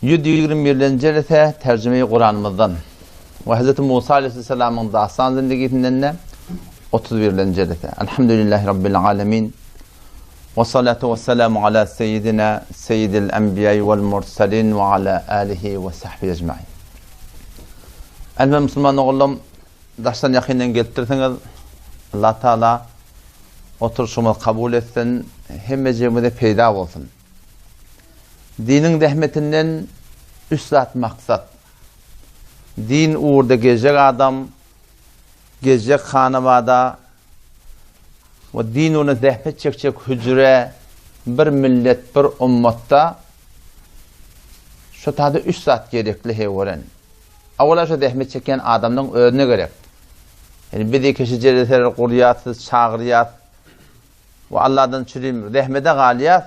121-nji jelese terjime-i Kuranymyzdan we Hz. Musa aleyhisselamyň dastan zindigisinden-de 31-nji jelese. Elhamdülillahi Rabbil alemin. We salatu we selamu ala seyyidina seyyidil enbiýai wal mursalin we ala alihi we sahbihi ecmain. Elbet musulman ogullarym daşdan ýakyndan gelipdirsiňiz. Allah Taala oturyşymyzy kabul etsin, hemmejigimize peýda bolsun. Diniň zähmetinden üç zat maksat. Din ugurda gezjek adam, gezjek hanabada we din ugrunda zähmet çekjek hüjre, bir millet, bir ummatda şu tada üç zat gerekli heý gören. Awala şu zähmet çekýän adamlaryň özüne gerek. Ýani biz keşi jeleseler gurýas, siz çagyrýas. We Allahdan çürim rehmede galýas.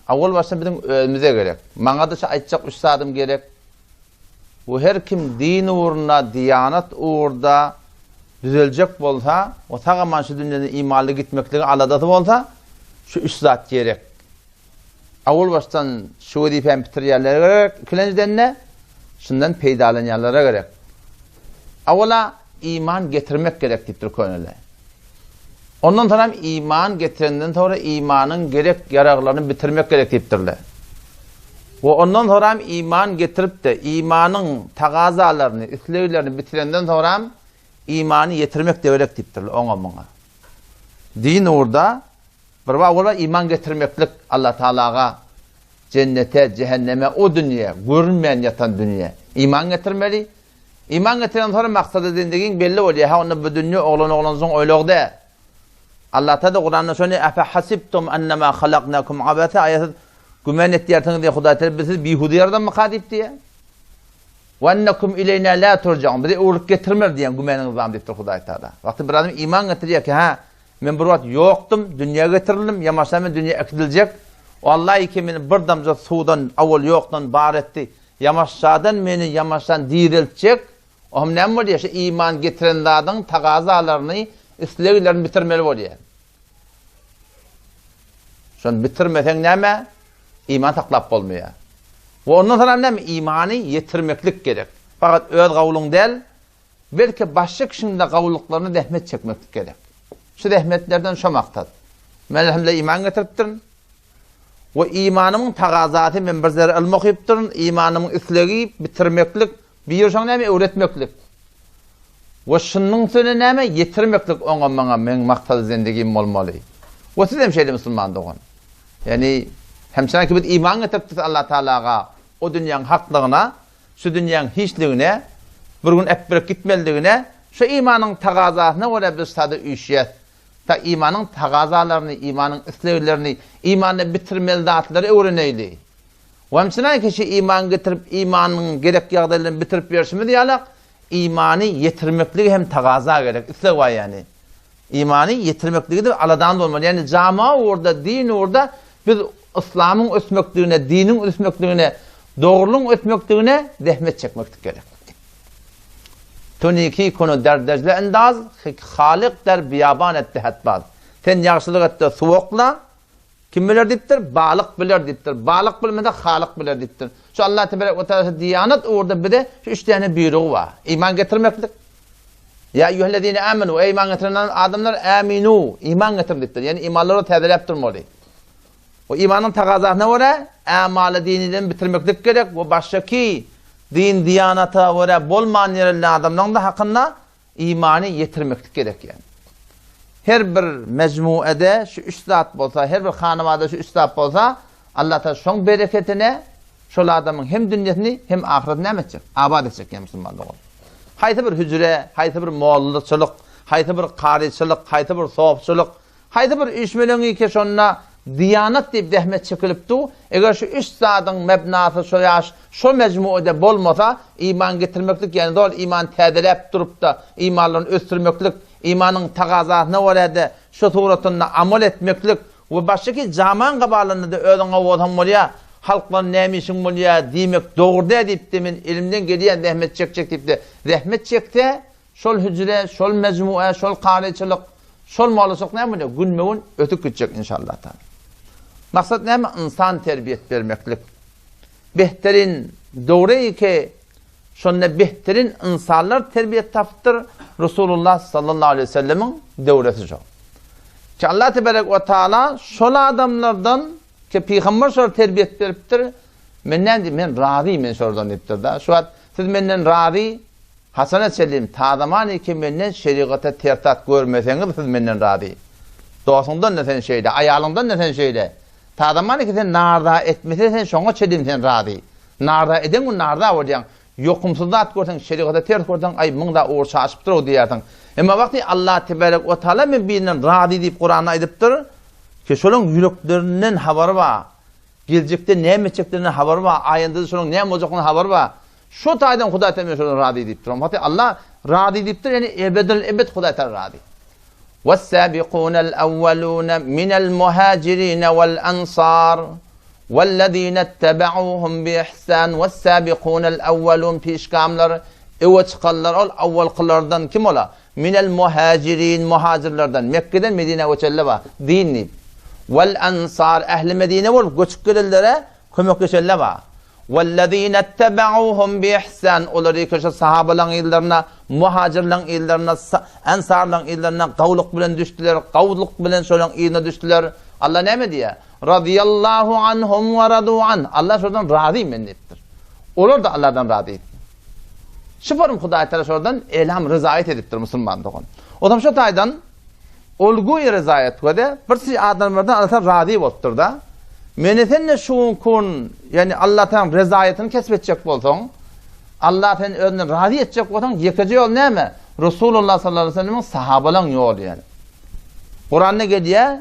Awal başda biziň özümize gerek. Maňa-da şu aýtjak üç zadym gerek. We her kim din ugrunda, diýanat ugurda düzeljek bolsa, we sag-aman şu dünýeden imanly gitmeklige aladasy bolsa, şu üç zat gerek. Awal başdan şu wezipäni bitirýänlere gerek, ikilenjiden-de şundan peýdalanýanlara gerek. Awala iman getirmek gerek diýipdir köneler. Ondan soň hem iman getirenden soňra imanyň gerek ýaraglaryny bitirmek gerek diýipdirler. We ondan soň hem iman getirip-de, imanyň tagazalaryny, isleglerini bitirenden soň hem imany ýetirmek de gerek diýipdirler oňa muňa. Din ugurda bir wagtlar iman getirmeklik Allah Taalaga, jennete, jehenneme, o dünýä, görünmeýän ýatan dünýä iman getirmeli. Iman getiren soň maksady zindigiň belli bolýar. Ha onda bu dünýe oglan oglanjyň oýlagy däl. Allah Taala Kuranda şony Efe hasibtum ennema halaknakum abasa aýa siz güman etýärsiňiz diýe Hudaý Taala biz sizi bihuda ýaradanmyka diýip diýe. We ennekum ileýna la turjaun. Bizi öwrülip getirmer diýen gümanyňyz barmy diýipdir Hudaý Taala. Wagty bir adam iman getirýär ki ha men bir wagt ýokdum, dünýä getirildim, ýamaşa men dünýä äkidiljek. O Allah ki meni bir damja suwdan awal ýokdan bar etdi. Ýamaşjadan meni ýamaşdan direltjek, o hem näme bolýar, şu iman getiren zadyň tagazalaryny, isleglerini bitirmeli bolýar. Şony bitirmeseň näme? Iman saklap bolmaýar. We ondan soň hem näme? Imany ýetirmeklik gerek. Fakat öz gawulyň däl, belki başga kişiniň-de gawulyklaryna zähmet çekmeklik gerek. Şu zähmetlerden şo maksat. Men elhamdülillah iman getiripdirin. We imanymyň tagazasy men bir zerre ylym okypdyryn, imanymyň islegi bitirmeklik, bir şoň näme öwretmeklik. We şunuň üstüne näme ýetirmeklik oňa maňa meň maksady zendigim bolmaly. We siz hem şeýle musulman dogan. Ýani hemçenki biz iman getiripdik Allah Taalaga o dünýäň haklygyna, şu dünýäň hiçligine, bir gün äpberip gitmelidigine, şu imanyň tagazasyna görä biz sada üýşýäs. Ta imanyň tagazalaryny, imanyň isleglerini, imanda bitirmeli zatlary öwreneýli. Wamçyna kişi iman getirip, imanyň gerek ýagdaýlaryny bitirip berşimiz ýalak, imany ýetirmekligi hem tagaza gerek, isleg bar ýani. Imany ýetirmekligi-de aladamyz bolmaly. Ýani jama ugurda, din ugurda biz yslamyň ösmekligine, diniň ösmekligine, dogrulygyň ösmekligine zähmet çekmeklik gerek. Tu niki kunu der dejle endaz, halyk der biýaban et dehet baz. Sen ýagşylyk et-de suw okla, kim biler diýipdir? Balyk biler diýipdir. Balyk bilmese halyk biler diýipdir. Şu Allah teberek we taala şu diýanat ugurda bize şu üç däne buýrugy bar. Iman getirmeklik. Ýa eýýuhellezine amenu, eý iman getiren adamlar, aminu, iman getiriň diýipdir. Ýani imanlary täzeläp durmaly. We imanyň tagazasyna görä ämaly diniden bitirmeklik gerek we başgaky din diýanata görä bolman ýerli adamlaryň-da hakynda imany ýetirmeklik gerek ýani. Her bir mejmuede şu üç zat bolsa, her bir hanabada şu üç zat bolsa, Allah Taala şoň bereketine şol adamyň hem dünýesini hem ahyretini näme etjek? Abat etjek ýa musulman dogan. Haýsy bir hüjre, haýsy bir mollaçylyk, haýsy bir karyçylyk, haýsy bir sofçylyk, Haýsy bir üýşmeleňi ki şonda diýanat diýip zähmet çekilip dur, eger şu üç zadyň mebnasy şo ýaş şo mejmuede bolmasa, iman getirmeklik ýagny doly imany täzeläp durupda imanlaryny ösdürmeklik, imanyň tagazasyna görä-de şo suratynda amal etmeklik we başga jaman gabalynda-da özüň gowy bolsaň bolýar, halk bilen näme işiň bolýar diýmek dogry däl diýip-de men elimden gelýän zähmet çekjek diýip-de zähmet çekse, Şol hüjre, şol mejmue, şol karyçylyk, şol mollaçylyk näme bolýar? Günbe-gün ösüp gitjek inşallah taala. Maksat näme? Ynsan terbiýet bermeklik. behterin döwre ki şonda behterin ynsanlar terbiýe tapypdyr, Resulullah sallallahu aleýhi we sellemiň döwresi şo. Ki Allah tebarek we taala şol adamlardan ki pygamber şolara terbiýe beripdir, men näme diýip, men razy men şolardan diýipdir-de. Şu wagt siz menden razy, Haçana çenli ta zaman ki menden şerigata ters zat görmeseňiz siz menden razy. Dostuňdan-da sen şeýle, aýalyňdan-da sen şeýle. Ta zaman ki sen narza etmese sen şoňa çenli sen razy. Narza eden gün narza bolýaň. Ýokumsyz zat görseň, şerigata ters görseň, aý muň da ugur çaşypdyr-ow diýýärsiň. Emma wagty Allah tebarek we taala men birinden razy diýip Kuranda aýdypdyr, ki şolaň ýüreklerinden habary bar. Geljekde näme etjeklerinden habary bar, aýanda-da şolaň näme boljakyndan habary bar. Şo taýdan Hudaý Taala men şolardan razy diýipdir. Onda haty Allah razy diýipdir, ýani ebedil ebed Hudaý Taala razy. Was-sabiqunal awwaluna minal muhajirin wal ansar wallazina ittaba'uhum bi ihsan was-sabiqunal awwalun pişgamlar öwe çykanlar ol awwalkylardan kim ola? Minel muhajirin muhajirlerden Mekgeden Medinä göçenler bar. Din diýip. Wal ansar ähli Medine bolup göçüp gelenlere kömekleşenler bar. Wellezine ttebe'uhum bi-ihsan, olar ýeke şu sahabalaryň yzlaryna, muhajirleriň yzlaryna, ensarlaryň yzlaryna gowluk bilen düşdüler, gowluk bilen şolaryň yzyna düşdüler. Allah näme diýýär? Radiyallahu anhum we radu anh. Allah şolardan razy men diýipdir. Olar-da Allahdan razy. Şu forum Hudaý Teala şolardan elam ryzaýat edipdir musulman dogan. O zaman şu taýdan Olguý rezaýat göze bir siz adamlardan Allah Taala razy bolupdyr-da. Meni sen-de şu gün kun, ýagny Allah Taalaň rezaýatyny kesip etjek bolsaň, Allah seni özünden razy etjek bolsaň, ýekeje ýol näme? Resulullah sallallahu aleyhi ve sellemiň sahabalaň ýoly ýagny. Kuranda gelýär,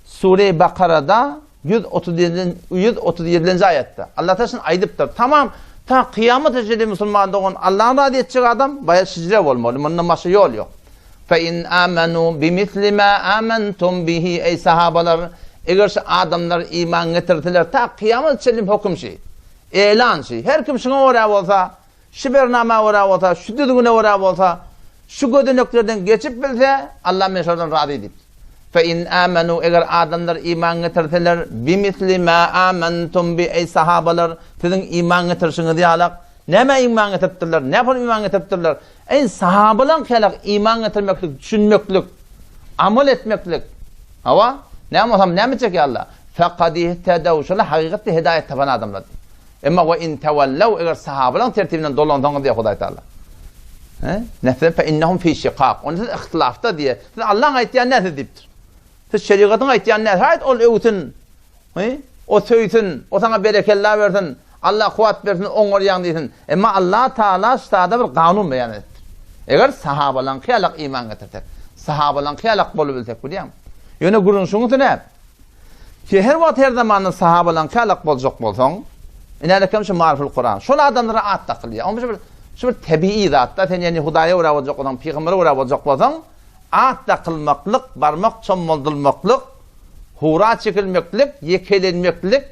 Sure Bakarada 137 137-nji aýatda. Allah Taala şuny aýdypdyr. Tamam, ta kyýamata çenli musulman dogan Allahny razy etjek adam baýat şijre bolmaly. Mundan başga ýol ýok. Fe in amanu bimisli ma amantum bihi eý sahabalar, eger şu adamlar iman getirseler ta kyýamata çenli höküm şi. Elan şi. Her kim şuňa görä bolsa, Şu bernama görä bolsa, şu düzgüne görä bolsa, şu gözeneklerden geçip bilse, Allah men şolardan razy diýipdir. Fe in amanu eger adamlar iman getirseler, bimisli ma amantum bi eý sahabalar, siziň iman getirişiňiz ýalak, nämä iman getiripdirler, nähili iman getiripdirler? Eý sahabalaň ýalak iman getirmeklik, düşünmeklik, amal etmeklik. Hawa, näme bolsam näme etjek ýa Allah? Fekad ihtedew, şolar hakykatda hidaýat tapan adamlar. Emma we in tawallau eger sahabalaryň tertibinden dolansaňyz diýýär Hudaý Taala. He? Näse fe innahum fi şikak. Onda siz ihtilafda diýýär. Siz Allaň aýtýany näse diýipdir. Siz şerigatyň aýtýany näse? Haýt ol öwsün. He? O söýsün, o saňa berekella bersin. Allah kuwwat bersin, oňarýaň diýsin. Emma Allah Taala ştada bir kanun beýan edipdir. Eger sahabalaryňky ýalak iman getirsek, sahabalaryňky ýalak bolubilsek bilýäňmi? Ýöne gürrüň şuň üstüne. Ki her wagt her zamanda sahabalaryňky ýalak boljak bolsaň, inälekem şu Maryful Kuran. Şol adamlara at dakylýar. Onuň şu bir şu bir tebigy zatda sen ýani Hudaýa görä boljak bolsaň, pygambere görä boljak bolsaň, at dakylmaklyk, barmak çommaldylmaklyk, hura çekilmeklik, ýekelenmeklik,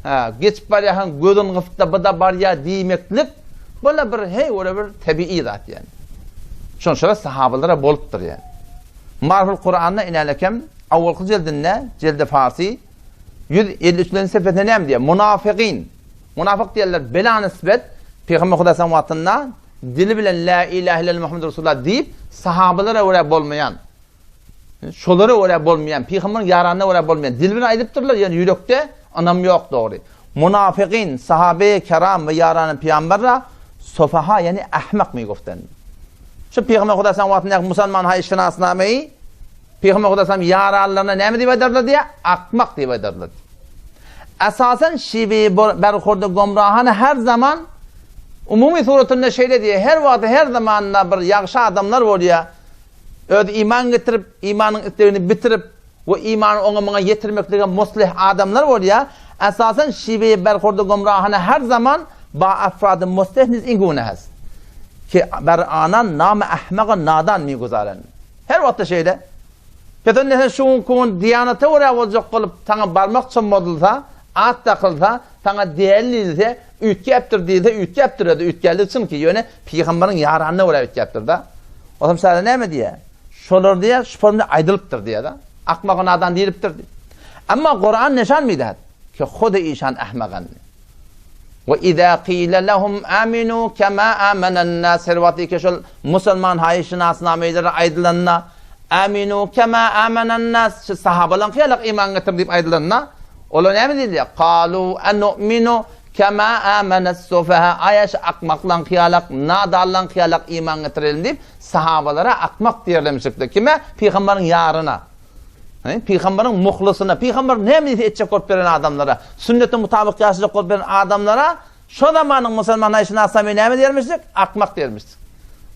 hä, geçip barýarkaň gözün gysyp-da bu-da barýar diýmeklik, bu-la bir heý görä bir tebigy zat ýani. Şonça-da sahabalara bolupdyr ýani. Maryful Kuranda inälekem Awalky jildinde, jildi farsy, 153-nji sefesinde näme diýýär? Munafygyn. Munafyk diýenler bela nisbet Pygamber Hudaýyň wagtynda dili bilen la ilahe illallah Muhammed Resulullah diýip, sahabalara görä bolmaýan, şolara görä bolmaýan, pygamberiň ýaranyna görä bolmaýan dil bilen aýdypdyrlar, ýöne ýürekde ynam ýok dogry. Munafygyn, sahabe-i keram we ýarany pygamberra sofaha, ýani ahmak miguften. Şu pygamber Hudaýyň wagtyndaky musulman haý şinasnameyi Pygamber Hudaý salam ýaranlaryna näme diýip aýdarlar diýýär? Akmak diýip aýdarlar. Esasen şibi berhurdy gomrahany her zaman umumy suratynda şeýle diýýär. Her wagt her zamanda bir ýagşy adamlar bolýar. Öz iman getirip, imanyň islegini bitirip we imany oňa muňa ýetirmeklige muslih adamlar bolýar. Esasen şibi berhurdy gomrahany her zaman ba afrady muslih niz ingune has. Ki ber anan name ahmaga nadan mi guzaren. Her wagtda şeýle. Pes onda sen şu günki gün diýanata görä boljak bolup, saňa barmak çommaldylsa, at dakylsa, saňa däli diýilse, üýtgäpdir diýilse, üýtgäpdir özi, üýtgänligi çyn ki, ýöne pygamberiň ýaranyna görä üýtgäpdir-de. Onsoň şaýra näme diýýär? Şolar diýýär, şu formda aýdylypdyr diýýär-de. Akmaga nadan diýlipdir diýýär. Emma Kuran neşan midäd ki, hudy işan ahmagan. We iza qila lehum aminu kema amanan nas her wagtky şol musulman haýy şynasnameýlere aýdylanda aminu kema amanan nas şu sahabalaryňky ýalak iman getir diýip aýdylanda olar näme diýdiler? Kalu anu'minu kema amanas sufaha aýa şu akmaklaryňky ýalak nadanlaryňky ýalak iman getirelim diýip sahabalara akmak diýerlemişikdi. Kime? Pygambaryň ýaryna. Pygamberiň muhlysyna, pygamber näme diýse etjek bolup beren adamlara, sünnete mutabyk ýaşajak bolup beren adamlara şo zamanyň musulman aýşyna näme diýermişdik? Akmak diýermişdik.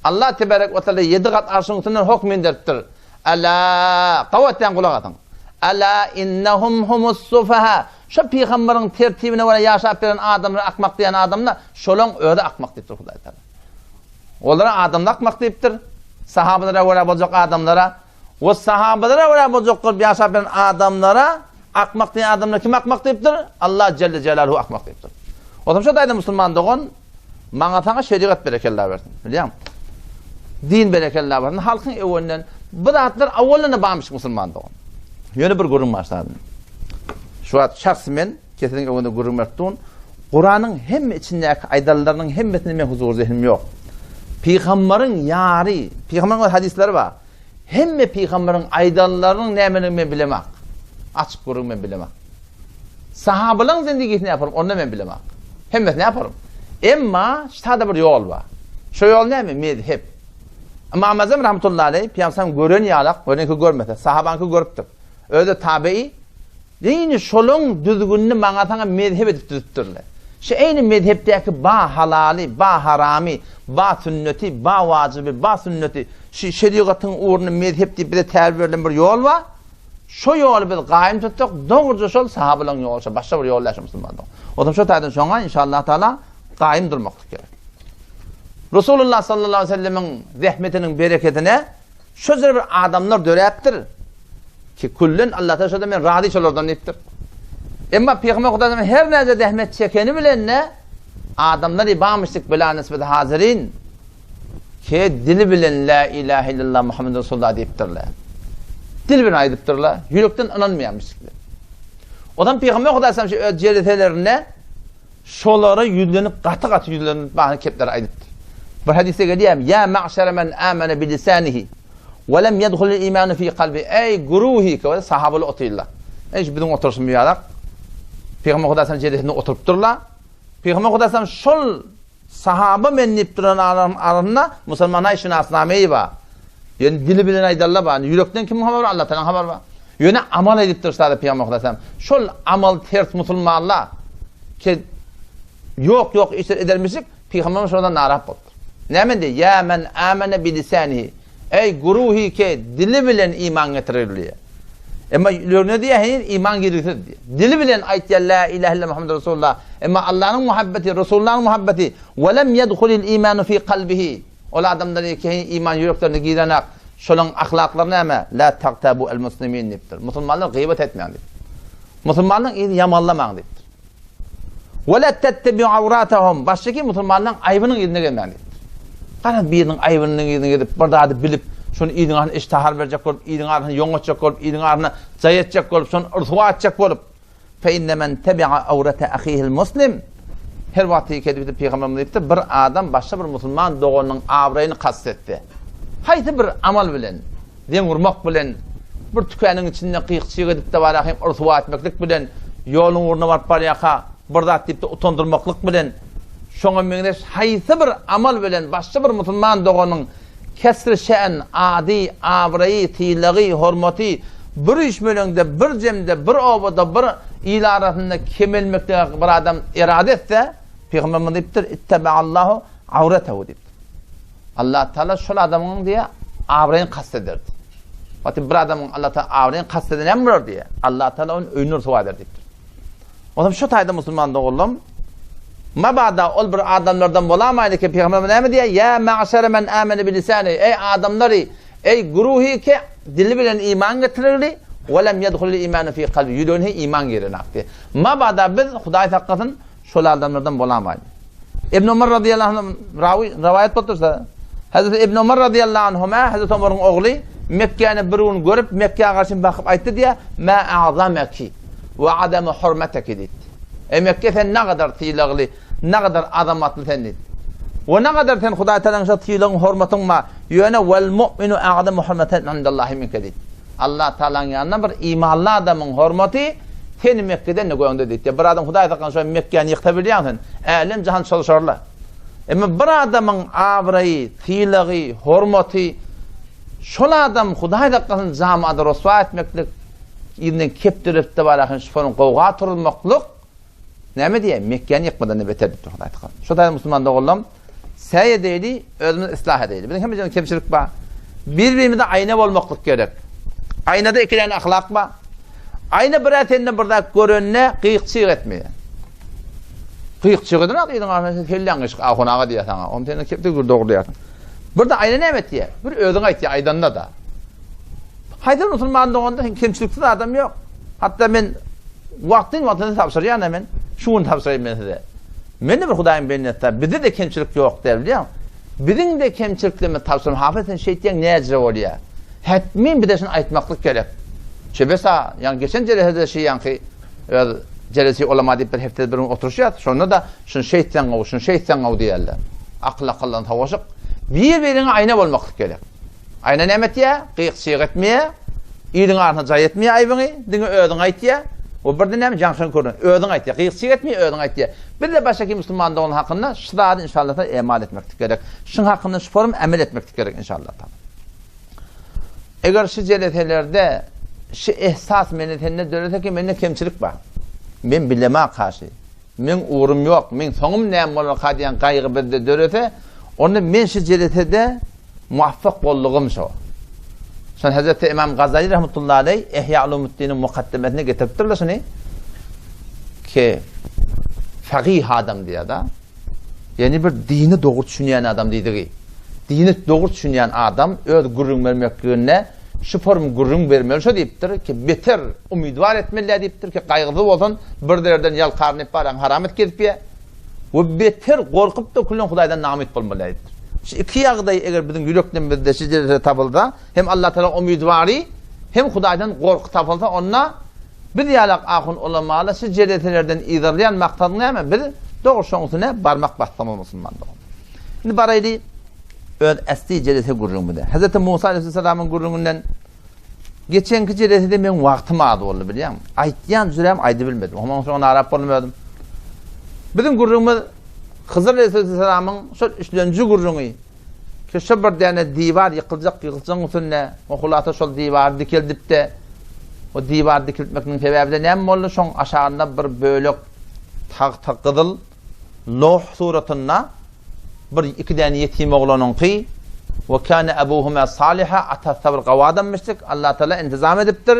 Allah tebarek we taala ýedi gat arşyň üstünden hokm inderipdir. Ala, gawy etýän gulak asyň. Ala innahum humus sufaha. Şo pygamberiň tertibine görä ýaşap beren adamlara akmak diýen adamlar, şolaň özi akmak diýipdir Hudaý Taala. Olara adamlar akmak diýipdir. Sahabalara görä boljak adamlara We sahabalara görä boljak bolup ýaşap ýören adamlara akmak diýen adamlar kim akmak diýipdir? Allah Jelle Jelaluhu akmak diýipdir. O zaman şo taýda musulman dogan maňa saňa şerigat berekella bersin. Bilýäňmi? Din berekella bersin. Halkyň öwenden bu zatlar awalynda barmyş musulman dogan. Ýöne bir gürrüň başladym. Şu wagt şahsy men kesiniň öňünde gürrüň berip durun. Kuranyň hemme içindäki aýdanlarynyň hemmesini men huzur zehnim ýok. Pygambaryň ýary, pygambaryň hadysleri bar. Hemme pygamberiň aýdanlarynyň nämeligini men bilemak. Açyk gürrüň men bilemak. Sahabalaryň zindigisini ýaparym, onda men bilemak. Hemmesini ýaparym. Emma ştada bir ýol bar. Şo ýol näme? Mezhep. Imam Azam rahmetullahi aleyh pygamber gören ýalak, onunky görmese, sahabaňky görüpdir. Özi tabii Eýni şolaň düzgünini maňa saňa mezhep edip düzüpdirler. Şu eýni mezhepdäki ba halaly, ba haramy, ba sünneti, ba wajyby, ba sünneti, şu şerigatyň ugrunda mezhep diýip bize tär berlen bir ýol bar. Şo ýoly biz gaýym tutsak, dogruja şol sahabalaryň ýoly, şo başga bir ýol däl şo musulmanlyk. Otam şo taýdan şoňa inşallah taala gaýym durmaklyk gerek. Resulullah sallallahu aleyhi ve sellemiň rehmetiniň bereketine Şo jür bir adamlar döräpdir ki, küllen Allatagala şodan men razy şolardan diýipdir. Emma Pygamber Hudaýdan her näce zähmet çekeni bilen-de adamlar bamyşdyk bela nisbet hazirin ki dili bilen la ilahe illallah Muhammed Resulullah diýipdirler. Dil bilen aýdypdyrlar, ýürekden ynanmaýarmyşdyklar. O zaman Pygamber Hudaýdan şu öz jeliselerinde Şolara ýüzlenip gaty-gaty ýüzlenip bana kepler aýdypdyr. Bir hadysda gelýär, Ýa ma'şara men amene bi lisanihi we lem yedhulil imanu fi kalbi. Eý guruhi ki sahabalar otyrlar. Eý şu biziň oturyşymyz ýalak. Pygamber Hudaý sallam jelesinde oturypdyrlar. Pygamber Hudaý sallam şol sahaba men diýip duran adamyň arasynda musulmana şinasnameyi bar. Ýöne dili bilen aýdarlar bar. Ýürekden kimiň habary bar? Allah Tagalaň habary bar. Ýöne amal edipdir sada Pygamber Hudaý sallam. Şol amal ters musulmanlar ke ýok ýok işler edermişik, Pygamberimiz şondan narahat bolupdyr. Näme diýdi? Ýa men amene bi lisanihi. Eý guruhi ke dili bilen iman getirir diýýär. Emma ýüregine diýýär, heniz iman girgisiz diýýär. Dili bilen aýtýar la ilahe illa Muhammed Resulullah. Emma Allanyň muhabbeti, Resulullah'yň muhabbeti we lem yedhulil imanu fi kalbihi. Ol adamlar ekeýin iman ýüreklerine girenak. Şolaň ahlaklary näme? La tagtabu el muslimin diýipdir. Musulmanlar gyýbat etmäň diýipdir. Musulmanlaryň yzyny ýamanlamaň diýipdir. We la tettebiu awratahum. Başga ki musulmanlaryň aýbynyň yzyna gezmäň diýipdir. Garaz biriniň aýbynyň yzyna gezip, bir zady bilip, şony yzyň arasynda iştahar berjek bolup, yzyň arasynda ýoň etjek bolup, yzyň arasynda jaý etjek bolup, şony ryswa etjek bolup, Fe inne men tebi'a awrete ahihil muslim, Her wagt teýki edip edip Pygamberimiz diýipdir, bir adam başga bir musulman doganynyň abraýyny kast etse, haýsy bir amal bilen, deň urmak bilen, bir tükeniň içinde gyk-çyk edip-de barahym ryswa etmeklik bilen, ýoluň ugruna baryp barýarka bir zat diýip-de utandyrmaklyk bilen, şoňa meňzeş haýsy bir amal bilen başga bir musulman doganyň Kesri şe'n, ady, abraýy, sylagy, hormaty bir üýşmeleňde, bir jemde, bir obada, bir il arasynda kemelmeklige bir adam erada etse, Pygamberimiz diýipdir, Ittebeallahu awretehu diýipdir. Allah Taala şol adamyň diýe abraýyny kast ederdi. Wagty bir adamyň Allah Taala abraýyny kast eden näme bolar diýe? Allah Taala ony öýüne ryswa eder diýipdir. Onsoň şu taýda musulman doganlarym, mabada ol bir adamlardan bolamaýdy ki, Pygamberimiz näme diýýär? Ýa ma'şere men amene bi lisani, eý adamlary, eý guruhi ki dili bilen iman getirirdi, we lem yedhulil imanu fi kalbi, ýüregine iman girenak diýýär. Mabada biz Hudaý saklasyn şol adamlardan bolamaýdy. Ibn Umar radiyallahu anh rawi rawaýat bolup dursa, Hazreti Ibn Umar radiyallahu anhuma, Hazreti Umaryň ogly Mekgäni bir gün görüp, Mekgä garşy bakyp aýtdy diýýär, Ma a'zamaki we adama hurmataki diýdi. Eý Mekke sen nagadar sylagly, Nagadar azamatly sen diýdi. We nagadar sen Hudaý Tagalaň şo sylagyň, hormatyň bar. Ýöne wal mu'minu a'zamu hurmatan indallahi minke diýdi. Allah Tagalaň ýanynda bir imanly adamyň hormaty seni Mekgeden-de göňde diýdi. Bir adam Hudaý saklasyn şo Mekgäni ýyksa bilýäň sen. Älem jahan çozuşarlar. Emma bir adamyň abraýy, sylagy, hormaty şol adam Hudaý saklasyn jamada ryswa etmeklik, yzyndan kepderip-de barahyn şoföriň gowga turuzmaklyk Näme diýýär? Mekgäni ýykmadan-da beter diýipdir Hudaý tagala. Şo taýdan musulman doganlarym, säý edeýli, özümizi yslah edeýli. Biziň hemmejigimizde kemçilik bar. Bir-birimize aýna bolmaklyk gerek. Aýnada iki däne ahlak bar. Aýna bir-ä senden bir zat görende gyk-çyg etmeýär. Gyk-çyg eden zat yzyň arasynda kelläň gyşyk, ahun aga diýýär saňa. Onuň senden kepde gür dogry diýýärsiň. Bir-de aýna näme etýär? Bir özüň aýtýar aýdanda-da. Haýsy musulman doganda sen kemçiliksiz adam ýok. Hatda men wagtyn wagtynda tabşyrýan men. Şu gün tabşyraýyn men size. Men de bir Hudaýyň bendesi. Bizde de kemçilik ýok diýip bilýän. Biziň de kemçiliklerimiz tabşyrym. Hafyz sen şeýtýäň näce bolýar? Hetmin bize şunu aýtmaklyk gerek. Çebesa, ýa geçen jelesede şi ýaňky öz jelesi ulama diýip bir hepdede bir gün oturyşýar. Şonda da şunu şeýtseň gowy, şunu şeýtseň gowy diýerler. Akyl akyldan savaşyk. Bir-biriňe aýna bolmaklyk gerek. Aýna näme etýär? Gyk-çyg etmeýär. Iliň arasynda jaý etmeýär aýbyňy, diňe özüň aýtýar. We birden näme jaňşyň körüne özüň aýtýar. Gyk-çyg etmeýär, özüň aýtýar. Bizde başga musulman dogan hakynda şu zady inşallah emal etmeklik gerek. Şuň hakynda şu forum emel etmeklik gerek inşallah. Eger şu jeleselerde şu ehsas meni sende dörese ki mende kemçilik bar. Men bilema karşy. Meň ugrum ýok, meň soňum näme bolarka diýen gaýgy bizde dörese, onda men şu jelesede muwaffak boldugym şo. Şony Hezreti Imam Gazaly rahmetullahi aleý Ihýa Ulumuddiniň mukaddemesinde getiripdirler şuny. Ki fagyh adam diýýär-de. Ýagny bir dini dogry düşünýän adam diýdigi. Dini dogry düşünýän adam öz gürrüň bermekliginde şu form gürrüň bermeli şo diýipdir ki beter umydwar etmeli dä diýipdir ki gaýgysyz bolsun bir derden ýalkarynyp baraň haram et gezip ýe we beter gorkup da küllen Hudaýdan namyt bolmaly dä diýipdir. Şu iki ýagdaý eger biziň ýüreklerimizde şu derejede tapylsa hem Allah Taala umydwary hem Hudaýdan gorky tapylsa onda biz ýalak ahun ulamalar şu jeleselerden yzarlaýan maksadyň näme biz dogry şoň üstüne barmak bassamyz musulman dogan. Indi baraýly öz äsli jelese gürrüňimize. Hezreti Musa aleyhisselamyň gürrüňinden geçenki jelesede meň wagtym az boldy bilýäňmi? Aýtýan jüräm aýdyp bilmedim. Onuň üçin narap boldum özüm. Biziň gürrüňimiz Hyzr aleyhisselamyň şol üçlenji gürrüňi. Ki şo bir däne diwar ýykyljak ýykyljagyň üstünde, o hulasa şol diwary dikeldipdi. O diwary dikiltmekiniň sebäbi-de näme boldy? Şoň aşagynda bir bölek tagta gyzyl Loh suratynda bir iki däne ýetim oglanyňky we kâne abuhuma saliha atasy bir gawy adamyşdyk. Allah Taala intizam edipdir.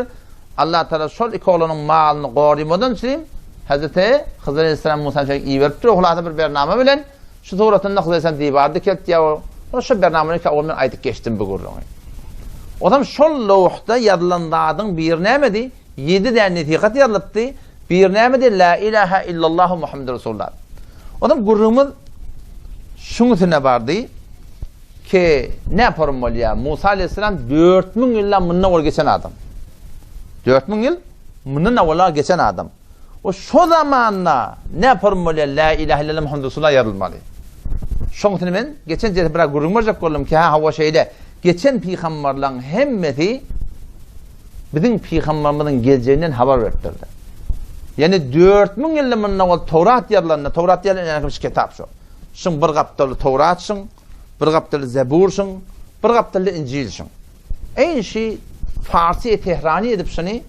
Allah Taala şol iki oglanyň malyny gorymadan üçin Hazreti Hydyr aleyhisselam Musa aleyhisselam iberipdir. Hulasa bir bernama bilen şu suratynda Hydyr aleyhisselam diwar dikeltýär. O şu bernamany ki men aýdyp geçdim bu gürrüňi. Ondan şol lowhda ýazylan zadyň biri nämedi? Ýedi däne nesihat ýazylypdy. Biri nämedi? La ilaha illallahu Muhammedur Resulullah. Ondan gürrüňimiz şuň üstüne bardy ki ne forum bolýar? Musa aleyhisselam 4000 ýyldan mundan owal geçen adam. 4000 ýyl mundan owal geçen adam. O şo zamanda ne forum bolýar? La ilaha illallah Muhammedur Resulullah ýazylmaly. Şoň üçin men geçen jelse biraz gürrüň berjek boldum ki, ha hawa şeýle. Geçen pygamberleň hemmesi biziň pygamberimiziň geljeginden habar beripdirler. Ýani 4000 ýylda mundan owal Towrat ýazylanda, Towrat diýen ýaňky bir kitap şo. Şuň bir gapdaly Towrat şuň, bir gapdaly Zebur şuň, bir gapdaly Injil şuň. Eýni şi Farsi Tehrani edip şuny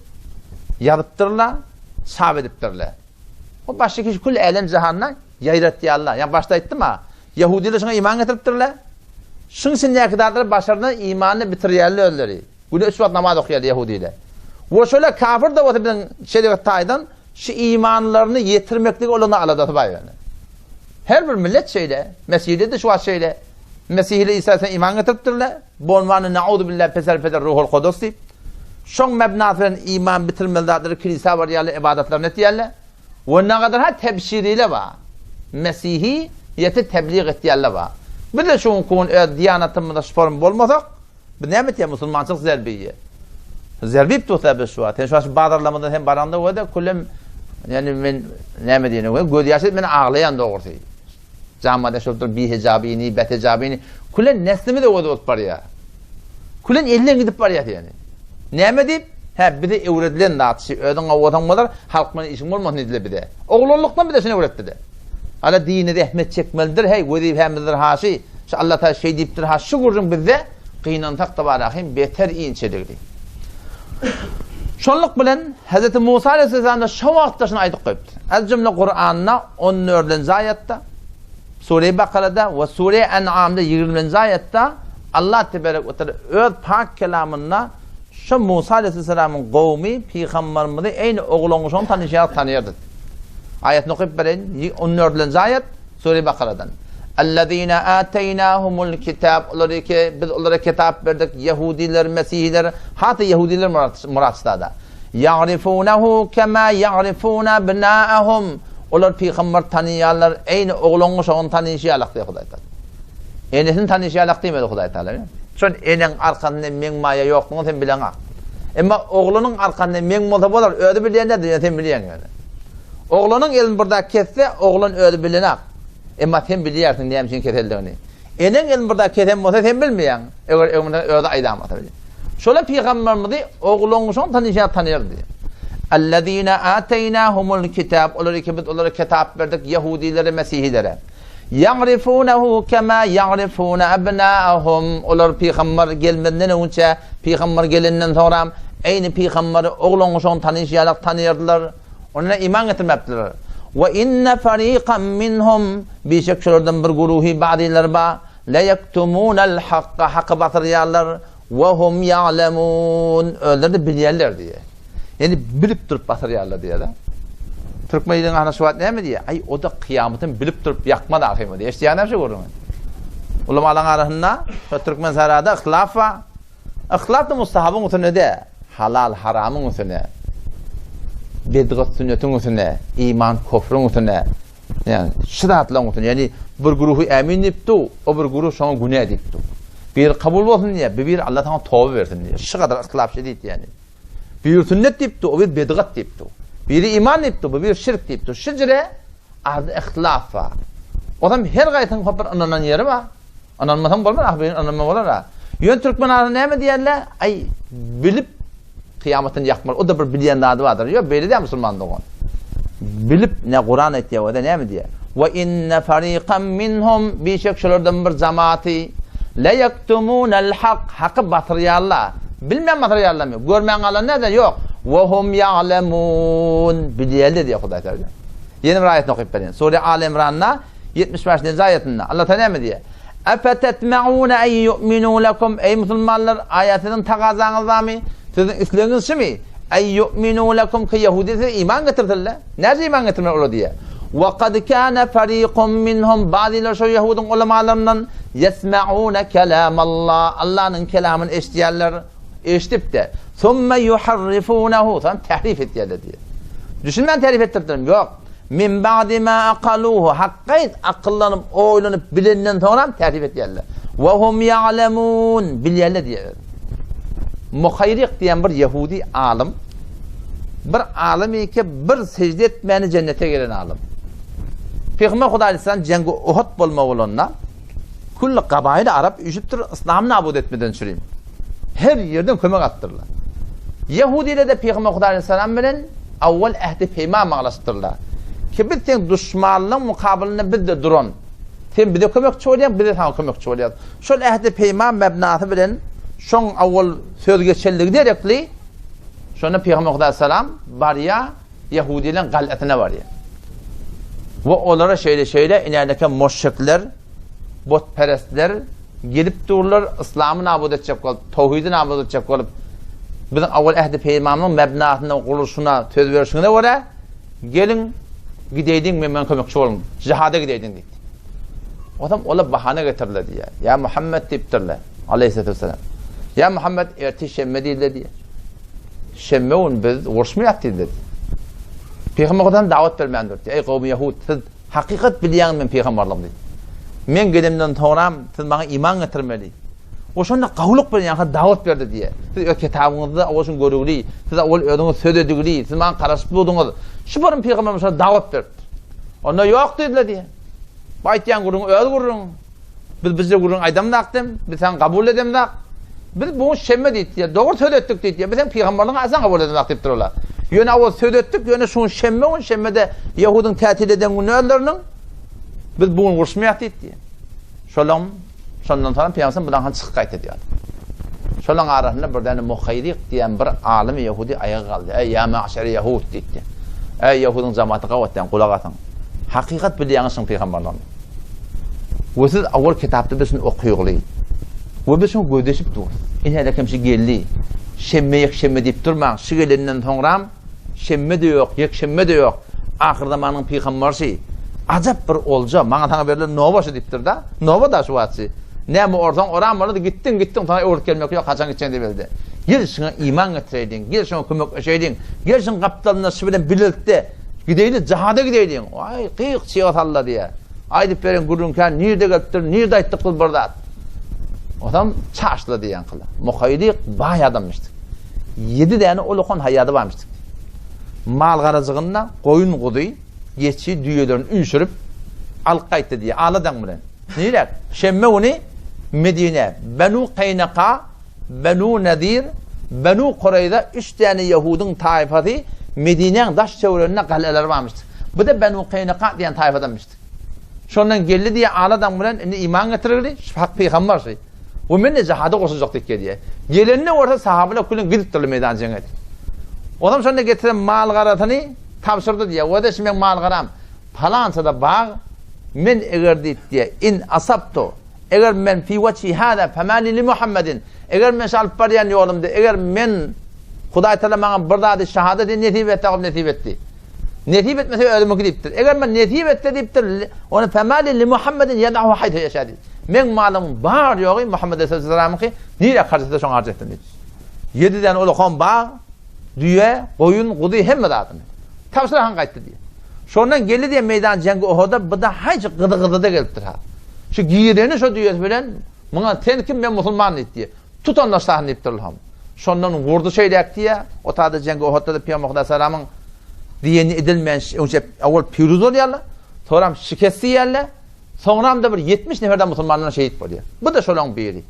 ýazypdyrlar, çap edipdirler. O başga kişi kül älem jahanda ýaýratýarlar. Ýa başda aýtdym-a, ýahudylar şuňa iman getiripdirler. Şuň içindäki zatlary başaryna imanyny bitirýärler özleri. Güne üç wagt namaz okaýarlar ýahudylar. We şolar kafir-de bolsa biziň şerigat taýdan şu imanlaryny ýetirmeklik olaryň aladasy bar ýöne. Her bir millet şeýle, mesihli-de şu wagt şeýle. Mesihli İsa sen iman getiripdirler. Bolmany nauzu billah peser peder ruhul kudus diýip. Şoň mebnasy bilen iman bitirmeli zatlary kilisa barýarlar, ibadatlaryny etýärler. We nagadar ha tebşiriler bar. Mesihi ýeti teblig etýärler bar. Biz-de şu günki gün öz diýanatymyzda şu form bolmasak, Biz näme etýär musulmançylyk zerbi iýýär. Zerbi iýip dursa biz şu wagt. Sen şu wagt şu bazarlarymyzda sen baranda göde külem. Ýani men näme diýen, göz ýaş edip men aglaýan dogrusy. Jamada şol dur bihejabyny, betejabyny külen neslimiz öwez bolup barýar. Külen elden gidip barýar ýani. Näme diýip? Hä, bize öwredilen zat şi, özüň gowusaň bolar, halk bilen işiň bolmasyn diýdiler bize. Oglanlykdan bize şuny öwretdiler. Ala dine zähmet çekmelidir, heý, wezipemizdir haşy, şu Allah Taala şeý diýipdir, ha şu gürrüň bizde gynansak-da bar ahym beter inçeligdi. Şonluk bilen Hz. Musa aleyhisselam-da şo wagtda şuny aýdyp goýupdyr. Az jümle Kuranda 14-nji aýatda, Sure-i Bakarada we Sure-i En'amda 20-nji aýatda Allah teberek we teala öz pak kelamynda şo Musa aleyhisselamyň gowmy pygamberimizi eýni oglangyşyny tanyşy ýaly tanyýardy. Aýatyny okyp bereýin. 14-nji aýat Sure Bakaradan. Ellezine ateýnahumul kitab olary ki biz olara kitap berdik ýehudiler, mesihiler, hata ýehudiler murat sada. Ýa'rifunehu kema ýa'rifune abnaahum olar pygamber tanyýarlar eýni oglan guşagyny tanyşy ýalak diýýär Hudaý Taala. Enesini tanyşy ýalak diýmedi Hudaý Taala. Şon eneň arkasynda meň maýa ýokdugyny sen bileňak. Emma oglanyň arkasynda meň bolsa bolar, özi bilýän däldir, sen bilýäň ýöne. Oglanyň elini bir zat kesse, oglan özi bilenak. Emma sen bilýärsiň näme üçin keseldigini. Eneň elini bir zat kesen bolsa sen bilmeýäň. Eger öňünden özi aýdamasa bilýär. Şola pygamberimizi oglan şoň tanyşýar tanýardy. Allazina ataýnahumul kitab olary ki biz olara kitap berdik ýehudilere, mesihilere. Ýa'rifunehu kema ýa'rifune abnaahum olar pygamber gelmezden öňçe, pygamber gelenden soňram eýni pygamberi oglan şoň tanyşýarlar tanýardylar. Onda iman getirmepdirler. We inne fariqan minhum bişek şolardan bir guruhy ba'zylary bar. Le yektumunal hakka haky basyrýarlar. We hum ya'lemun özleri de bilýärler diýýär. Ýani bilip durup basyrýarlar diýýär. Türkmen iliň ahna şu wagt näme diýýär? Aý o-da kyýamatyny bilip durup ýakmaz ahymy diýýär. Eşidýäňizmi şu gürrüňi? Ulamalaryň arasynda şu türkmen sarada yhlaf bar. Yhlaf-da mustahabyň üstüne dä, halal haramyň üstüne, bidgat sünnetiň üstüne, iman kofryň üstüne, ýani şu zatlaryň üstüne, ýani bir güruhy ämin diýip dur, o bir güruh şoňa günä diýip dur. Biri kabul bolsun diýýär, bir biri Allah saňa toba bersin diýýär. Şu gadar yhlaf şedid ýani. Biri sünnet diýip dur, o bir bidgat diýip dur. Biri iman diýip dur, bu bir şirk diýip dur. Şu jire arada yhlaf bar. Ozam her gaýsynyň hop bir ynanan ýeri bar. Ynanmasaň bolmaz, ahbetin ynanma bolar-a. Ýöne türkmen arasynda näme diýerler? Aý, bilip kyýamatyny ýakmaly. O-da bir bilýän zady bardyr. Ýok, beýle däl musulman dogan. Bilip, ne Kuran aýtýar, o-da näme diýýär? Wa inne fariqan minhum bişek şolardan bir jamaty la yaktumunal hak haky batyrýarlar. Bilmän batyrýarlarmy? Görmän galan näde? Ýok. Wa hum ya'lemun bilýärler diýýär Hudaý Taala. Ýene bir aýatyny okyp berýän. Sure Al Imranda 75-nji aýatynda Allah Taala näme diýýär? Efetetmeune en yu'minu lekum Eý musulmanlar, aýa siziň tagazaňyz barmy? Siziň islegiňiz şumy? En yu'minu lekum ki ýehudi size iman getirsinler. Näce iman getirmeli olar diýýär. Wa kad kana fariqun minhum bazylar şo ýehudyň ulamalaryndan yesma'una kelamallah Allanyň kelamyny eşidýärler. Eşidip-de, summa yuharrifunahu soň tahrif etýärler diýýär. Düşünmän tahrif etdiripdirmi? Ýok. Min ba'di ma aqaluhu hakgaýt akyllanyp, oýlanyp bilenden soňram täsip etýärler. Wa hum ya'lemun bilýärler diýýär. Muhaýryk diýen bir ýehudi alym bir alym eke bir sejde etmäni jennete giren alym. Pygamber Hudaý aleyhisselam jeňgi Uhud bolma bolanda Külli gabaýyl arap üýşüpdir, yslamy nabut etmeden çürim. Her ýerden kömek alypdyrlar. Ýehudiler-de Pygamber Hudaý aleyhissalam bilen awwal ähdi peýman baglaşypdyrlar. Ki biz seň duşmanlaryň mukabylynda biz-de duran. Sen bize kömekçi bolýaň, biz-de saňa kömekçi bolýarys. Şol ähdi peýman mebnasy bilen şoň awwal söz geçenligi derekli şonda Pygamber Hudaý aleyhissalam barýar Ýehudileň galasyna barýar. We olara şeýle-şeýle inäneke muşrikler, butperestler gelip durlar, yslamy nabut etjek bolup, towhidi nabut etjek bolup, biziň awal ähdi-peýmanymyzyň mebnasynda gurluşyna söz berşiňize görä, geliň, gideýliň, men bilen kömekçi boluň, jihada gideýliň diýdi. Onsoň olar bahana getirdiler diýýär. Ýa Muhammet diýipdirler, aleýhissalatu wessalam. Ýa Muhammet, ertir şenbe diýdiler diýýär. Şenbe gün biz uruşmaýas diýdiler. Pygamber Hudaýdan dawat bermän durdy. Eý gowmy ýahud, siz hakykat bilýäňiz men pygamberligimi diýdi. Men gelemden soňram siz maňa iman getirmeli. We şonda gawulyk bilen ýaňky dawat berdi diýýär. Siz öz kitabyňyzda owal şuny görügli, siz owal özüňiz söz edigli, siz maňa garaşyp durduňyz. Şu barym pygamberimiz şona dawat beripdir. Onda ýok diýdiler diýýär. Bu aýtýan gürrüň öz gürrüň. Biz bizce gürrüň aýdamzak dem, biz sen kabul edemzak. Biz bu şemme diýdi diýýär. Dogry söz etdik diýdi. Biz hem pygamberligiň asan kabul edemzak diýip durlar. Ýöne owal söz etdik, ýöne şu şemme gün şemmede Ýehudyň tätil eden güni özleriniň biz bu gün uruşmaýas diýdi. Şolam Şondan soň Pygamberimiz budan çykyp gaýtdy diýýär. Şolaň arasynda bir däne Muhaýryk diýen bir alym ýehudi aýaga galdy. Eý, ýa magşeri ýehud diýdi. Eý, ýehudyň jamaty gabat diýen gulak asyň. Hakykat bilýäňiz şuň pygamberligini. We siz awal kitapda biz şuny okygly. We biz şuňa gözleşip durus. Ine hele kim şu geldi. Şenbe ýekşenbe diýip durmaň. Şu gelenden soňram Şenbe-de ýok, ýekşenbe-de ýok. Ahyrzamanyň pygambarşy. Ajap bir olja, maňa saňa berlen noba şu diýipdir-de. Noba-da şu wagtçy. Näme orsaň, oran bolady, gitdiň, gitdiň, saňa öwrüp gelmek ýok, haçan gitjegiň-de belli. Gel şuňa iman getireýliň, gel şuňa kömekleşeýliň, gel şuň gapdalynda şu bilen bilelikde gideýli, jihada gideýliň. Waý, gyk çyga salla diýýär. Aýdyp beren gürrüň kän, nirde gelipdir, nirde aýtdyk biz bir zat. Osam çaşla diýen kyla. Muhaýryk baý adamyşdyk. Ýedi däne ulakan haýady barmyşdyk. Mal-garajygynda goýun-guzy, geçi, düýelerini üýşürip, alyp gaýtdy diýýär, aladaň bilen. Niräk? Şenbe güni Medinä. Benu Kaýnaka, Benu Nadir, Benu Kureýza üç däne ýehudyň taýpasy Medinäň daş-töwereginde galalary barmyşdyk. Bu-da Benu Kaýnaka diýen taýpadanmyşdyk. Şondan geldi diýýär, aladaň bilen indi iman getirgili, şu hak pygambar şu. We men-de jihada goşuljak diýip gelýär. Gelende bolsa sahabalar külüň gidipdirler meýdan jeňe diýip. Onam şonda getiren mal-garasyny tabşyrdy diýýär. We-de şu meň mal-garam palança-da bag, men eger diýip diýýär, in asabtu, eger men fi wajhi hada femali li Muhammedin, eger men şu alyp barýan ýolumda, eger men Hudaý Taala maňa bir zady şahadat nesip etse, ol nesip etdi. Nesip etmese özümiňki diýipdir. Eger men nesip etse diýipdir, ony femali li Muhammedin ýadahu haýsa ýaşa diýip. Meň malymyň bar ýogy Muhammed aleyhisselamyňky nirä harç etse şoňa harç etsin diýip. Ýedi däne ulakan bag, düýe, goýun, guzy hemme zadyny. Tabşyr han gaýtdy diýip. Şondan geldi diýen meýdan jeňgi Ohoda bu da haýsy gyzy gyzy-da gelipdir ha. Şu gireni şo düýesi bilen muňa sen kim men musulman diýip diýip. Tut onda şahyny diýipdir ol hem. Şondan gurdy şeýläk diýýär, o taýda jeňgi Ohotda-da Pygamber Hudaýsalamyň diýeni edilmän öňçe owal piruz bolýarlar, soňram şikest diýýärler, soňram-da bir 70 neferden musulmanlar şehit bolýar. Bu-da şolaň biri.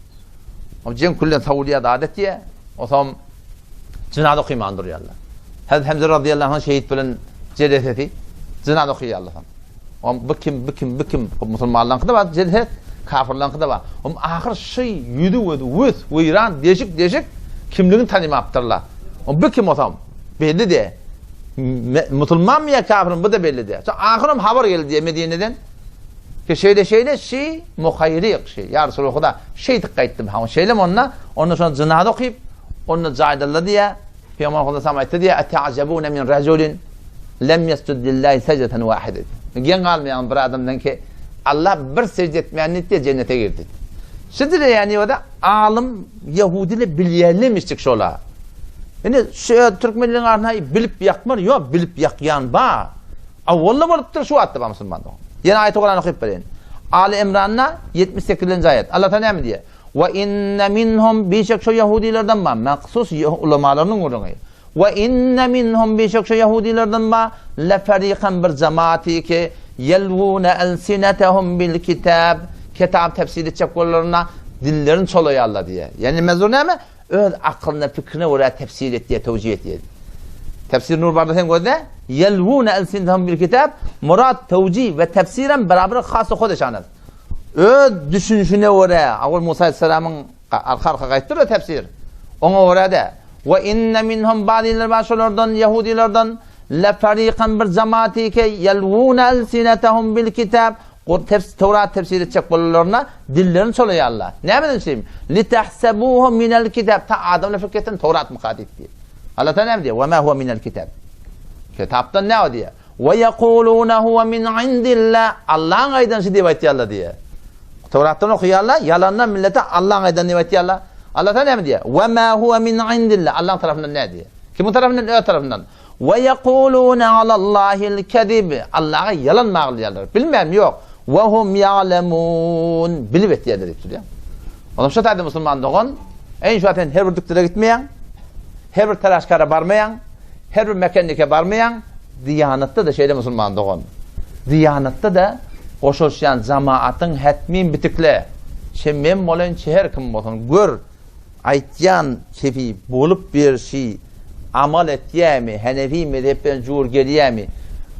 Ol jeň küllen sowulýar, zat etýär. Otam jynaza okyman durýarlar. Hazreti Hemze razyýallahu anh şehit bilen jeresesi jynaza okyýarlar. Om bu kim, bu kim, bu kim? Musulmanlaryňky-da bar, jeset, kafirleriňki-de bar. Om ahyr şu ýüzi gözi wüs, weýran, deşik, deşik kimligini tanymapdyrlar. Om bu kim osam? Belli de. Musulmanmy ýa kafirmi bu-da belli de. Soň ahyr om habar geldi diýe Medineden. Ki şeýle şeýle şi muhaýryk şi ýa Resuly Huda şeýdip gaýtdym. Ha şeýlem onda, onda şona jynaza okyp, onda jaýdaldy diýe. Pygamber Huda sam aýtdy diýýär, Eta'jebune min rajulin lem yesjud lillahi sejdeten wahide. Geň galmaýaň bir adamdan ki Allah bir sejde etmän diýdi, jennete girdi. Şu dile ýani o da alym ýehudile bilýänlemişdik şola. Indi şu türkmenleriň arasynda bilip ýakmar, ýok, bilip ýakýan bar. Awwalda bolupdyr, şu wagtda bar musulmanda. Ýene aýaty Kurany okyp bereýin. Ali Imranda 78-nji aýat. Allah Taala näme diýýär? We inne minhum bişek şo ýahudylardan bar, mahsus ulamalarynyň gürrüňi. We inne minhum bişek şo ýahudylardan bar, le ferikan bir jamaty ki, ýelwune elsinetehum bil kitab, kitap tefsir etjek bolanlarynda dillerini çolaýarlar diýýär. Ýani mezun näme? Öz akylyna, pikrine görä tefsir etýär, tewjih etýär. Tefsir nur barda sen gözle, ýelwune elsinetehum bil kitab, murad tewjih we tefsirem beraber hasy hodeşanas. Öz düşünişine görä, awal Musa aleyhisselamyň arka-arka gaýtdyr-da tefsir. Oňa görä-de, Ve inne minhum bazylar bar şolardan, ýahudylardan, le farikan bir jamaty ki, ýelwune elsinetehum bil kitab, Töwrat tefsir etjek bolanlaryna dillerini çolaýarlar. Nämeden üçin? Litahsebuhu minel kitab. Ta adamlar pikir etsin, Töwratmyka diýip diýip. Allah Taala näme diýýär? Ve ma huve minel kitab. Kitapdan näme diýýär? Ve yekulune huve min indillah. Allahyň aýdany diýip aýtýarlar diýýär. Towratdan okaýarlar, ýalandan millete Allahyň aýdany diýip aýtýarlar. Allah Taala näme diýýär? Ve ma huve min indillah. Allahyň tarapyndan näme diýýär? Kimiň tarapyndan? Öz tarapyndan. Ve yekulune alallahil kezib. Allaha ýalan maglaýarlar. Bilmän ýok. Ve hum ya'lemun. Bilip etýärler diýip durýar. Onam şu taýda musulman dogan, eý şu sen her bir dükdüre gitmeýäň, her bir telaşkara barmaýaň, her bir mekennike barmaýaň, diýanatda-da şeýle musulman dogan. Diýanatda-da goşulyşýan jamaatyň hetmin bitikle, çe men bolaýyn, çe her kim bolsun, gör, Aýtýan kepi bolup berşi amal etýämi, henefi mezhep bilen jur gelýämi?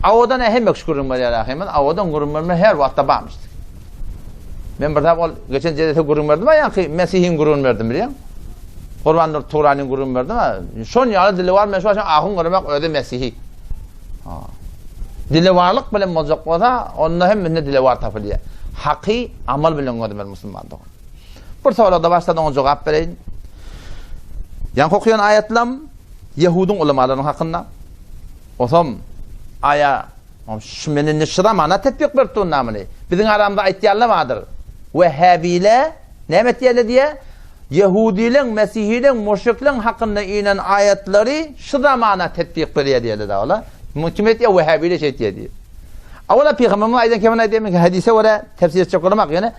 Awadan-a hemme kişi gürrüň berýär ahymyz, awadan gürrüň berme her wagtda barmyş. Men bir zat ol geçen jelese gürrüň berdim-a ýaňky Mesihiň gürrüňini berdim bilýäň. Gurban Nur Turanyň gürrüňini berdim-a. Şon ýaly dili bar men şu aşan ahun göremek özi Mesihi. Ha. Dilewarlyk bilen boljak bolsa, onda hem mende dilewar tapylýar. Haky amal bilen gözlemeli musulman dogan. Bir soragda başlady oňa jogap bereýin. Ýaňky okaýan aýatlam Ýehudyň ulamalarynyň hakynda. Osam aýa şu men indi şu zamana tetbik berip durun namyny. Biziň aramyzda aýtýanlar bardyr. Wehhabile näme etýärler diýe? Ýehudileň, mesihileň, müşrikleň hakynda inen aýatlary şu zamana tetbik berýär diýerler da olar. Muny kim etýär? Wehhabile şeýtýär diýip. Awala pygamberimiz aýdan kemini aýdýar, men hadise görä tefsir etjek bolamak, ýöne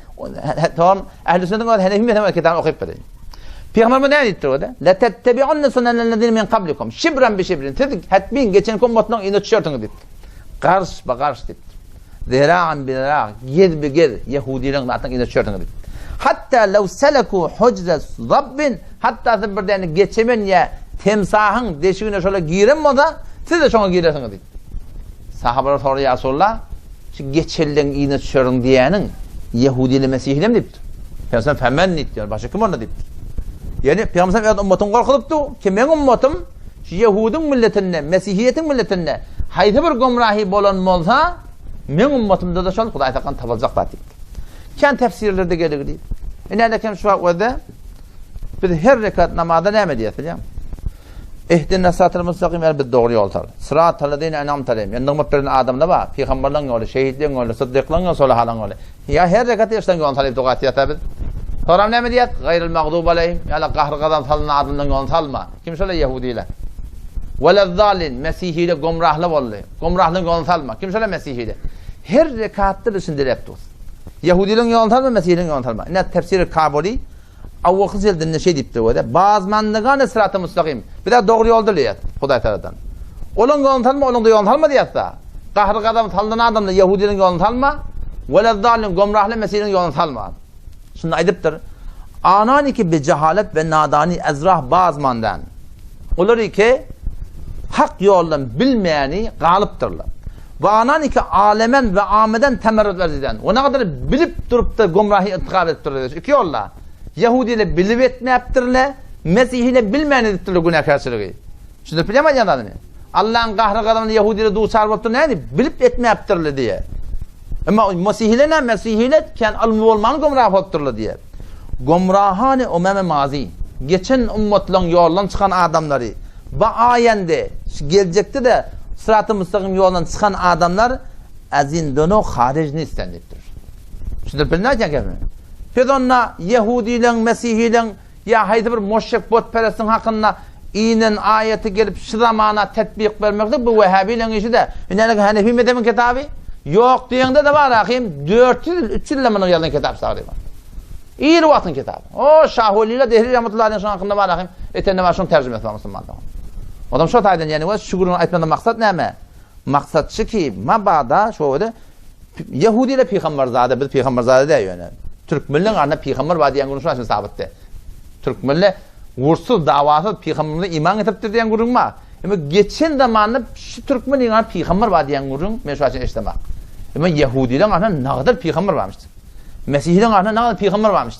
tamam ähli sünnetiň öz Hanefi mezhebi kitabyny okyp bereýin. Pygamberimiz näme diýipdir o-da? La tettebi'unne sunanellezine min qablikum şibran bi şibrin. Siz hetmin geçen ummatlaryň yzyna düşersiňiz diýipdir. Garş ba garş diýipdir. Zera'an bi zera, gez bi gez ýehudileriň zatynyň yzyna düşersiňiz diýipdir. Hatta law seleku hujza zabbin, hatta siz bir däne geçemen ýa temsahyň deşigine şola giren bolsa, siz-de şoňa girersiňiz diýipdir. Sahabalar sorady, Ýa Resulallah, şu geçelleň yzyna düşerin diýýäniň ýehudiler, mesihilem diýipdir. Pygamber Femen diýipdir, başga kim onda diýipdir. Ýagny Pygamber öz ummatyny gorkuzypdy ki, meň ummatym şu ýehudyň milletinde, mesihiýetiň milletinde haýsy bir gomrahy bolan bolsa, meň ummatymda-da şol Hudaý saklan tapyljak zat diýipdir. Kän tefsirlerde geligi. Ine, şu wagt özde biz her rekat namazda näme diýýäs bilýäňmi? Ihdina syratal mustakim ýa bizi dogry ýola sal. Syratal-lezine en'amte aleýhim ýa nygmat beren adamlar bar, pygamberleriň ýoly, şehitleriň ýoly, syddyklaryň ýoly, solahalaryň ýoly. Ýa her rekatda işleriň ýoluny salyp doga etýäs-ä biz. Soram näme diýýäs? Gaýril magdubi aleýhim ýa gahry-gazap salynan adamlaryň ýoluny salma. Kim şolar? Ýehudiler. Welezzalin mesihiler gomrahly boldy. Gomrahlaryň ýoluny salma. Kim şolar? Mesihiler. Her rekatda biz şuny diläp durus. Ýehudileriň ýoluny salma, mesihileriň ýoluny salma. Ine tefsiri Kabuli Awwalky jildinde şeý diýipdir we Bazmandygany syraty mustagym. Biz-ä dogry ýolda diýýäs, Hudaý taradan. Olaň ýoluny salma, olaň-da ýoluny salma diýýäs-dä. Gahry-gazap salynan adamlar ýehudileriň ýoluny salma, welezzalin gomrahly mesihiniň ýoluny salma. Şunda aýdypdyr, Ananiki bi jehalet we nadani ezrah bazmandan. Olar iki hak ýoldan bilmäni galypdyrlar. We ananiki alemen we ameden temerrüt werziden. Ona gadar bilip durup-da gomrahy intikap edipdirler. Iki ýolda. Ýehudiler bilip etmäpdirler, mesihiler bilmän edipdirler günäkärçiligi. Düşündirip bilýärmi aýdýan zadymy? Allaň gahry-gazabyna ýehudiler duçar bolupdyr nädip? Bilip etmäpdirler diýýär. Emma mesihiler näme? Mesihiler kän ylmy bolman gomrah bolupdyrlar diýýär. Gomrahany umeme mazi. Geçen ummatlaryň ýoldan çykan adamlary Ba aýende, şu geljekde-de syraty müstakym ýoldan çykan adamlar azindonu harij nisten diýipdir. Düşündirip bildim aýtýan kepimi? Biz onda ýehudileň, mesihileň ýa haýsy bir moşşek botperestiň hakynda inen aýaty gelip şu zamana tetbik bermeklik bu wehhabileň işi-de. Ine Hanefi mezhebiň kitaby ýok diýeňde-de bar ahym 400 ýyl, 300 ýyldan munuň ýazylan kitap sagryban. Ir wagtyň kitaby. O Şahwelile Dehli rahmetullahi aleyh şoň hakynda bar ahim. Etende bar şoň terjimesi bar musulmanlar. Odam şo taýdan ýani we şu gürrüňi aýtmadan maksat näme? Maksat şu ki mabada şo wede Ýehudiler pygamberzade biz pygamberzade däl ýöne. Türkmenleň arasynda pygamber bar diýen gürrüň şunuň üçin sabytdy. Türkmenler gurtsuz, dawasyz pygamberimize iman getiripdir diýen gürrüň bar. Emma geçen zamanda şu türkmen diýen pygamber bar diýen gürrüň men şu üçin eşidemak. Emma Ýehudileň arasynda nagdyr pygamber barmyş. Mesihiniň arasynda näme pygamber barmyş.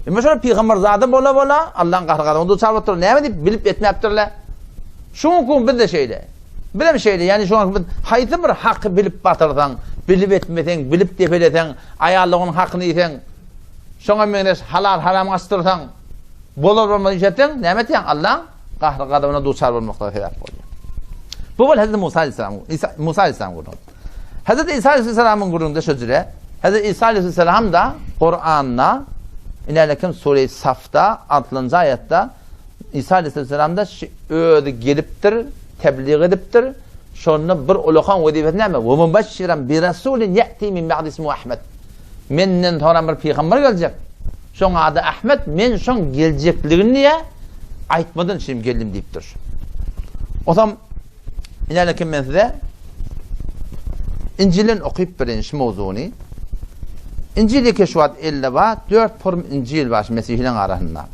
Emma şol pygamber zada bola bola Allah'ın gahry gazabyna duçar bolupdyr. Näme diýip bilip etmäpdirler. Şu gün biz de şeýle. Biz hem şeýle. Ýani şu gün biz haýsy bir haky bilip batyrsaň, bilip etmeseň, bilip depeleseň, aýallygyň hakyny iýseň, şoňa meňzeş halal haram açdyrsaň, bolar bolmaz iş etseň, näme etýäň? Allah'ın gahry gazabyna duçar bolmaklyga sebäp bolýar. Bu bol Hazreti Musa aleyhisselam, Musa aleyhisselam gürrüňi. Hezreti Isa aleyhisselamyň gürrüňde şu jüre, Hezreti Isa aleyhisselam da Kur'anda inelekim sure-i Safda 6-njy aýatda Isa aleyhisselam da şu özi gelipdir, tebliğ edipdir. Şonda bir ulakan wezipesi näme? Ve mubasşiran bi rasulin yati min ba'di ismu Ahmed. Menden sonra bir pygamber geljek. Şoň ady Ahmet, men şoň geljekligini diýýär, aýtmadan üçin geldim diýipdir. Osam inälekim men size Injilden okyp bereýin şu mowzugyny. Injil eke şu wagt elde bar, 4 porum Injil bar şu mesihileriň arasynda.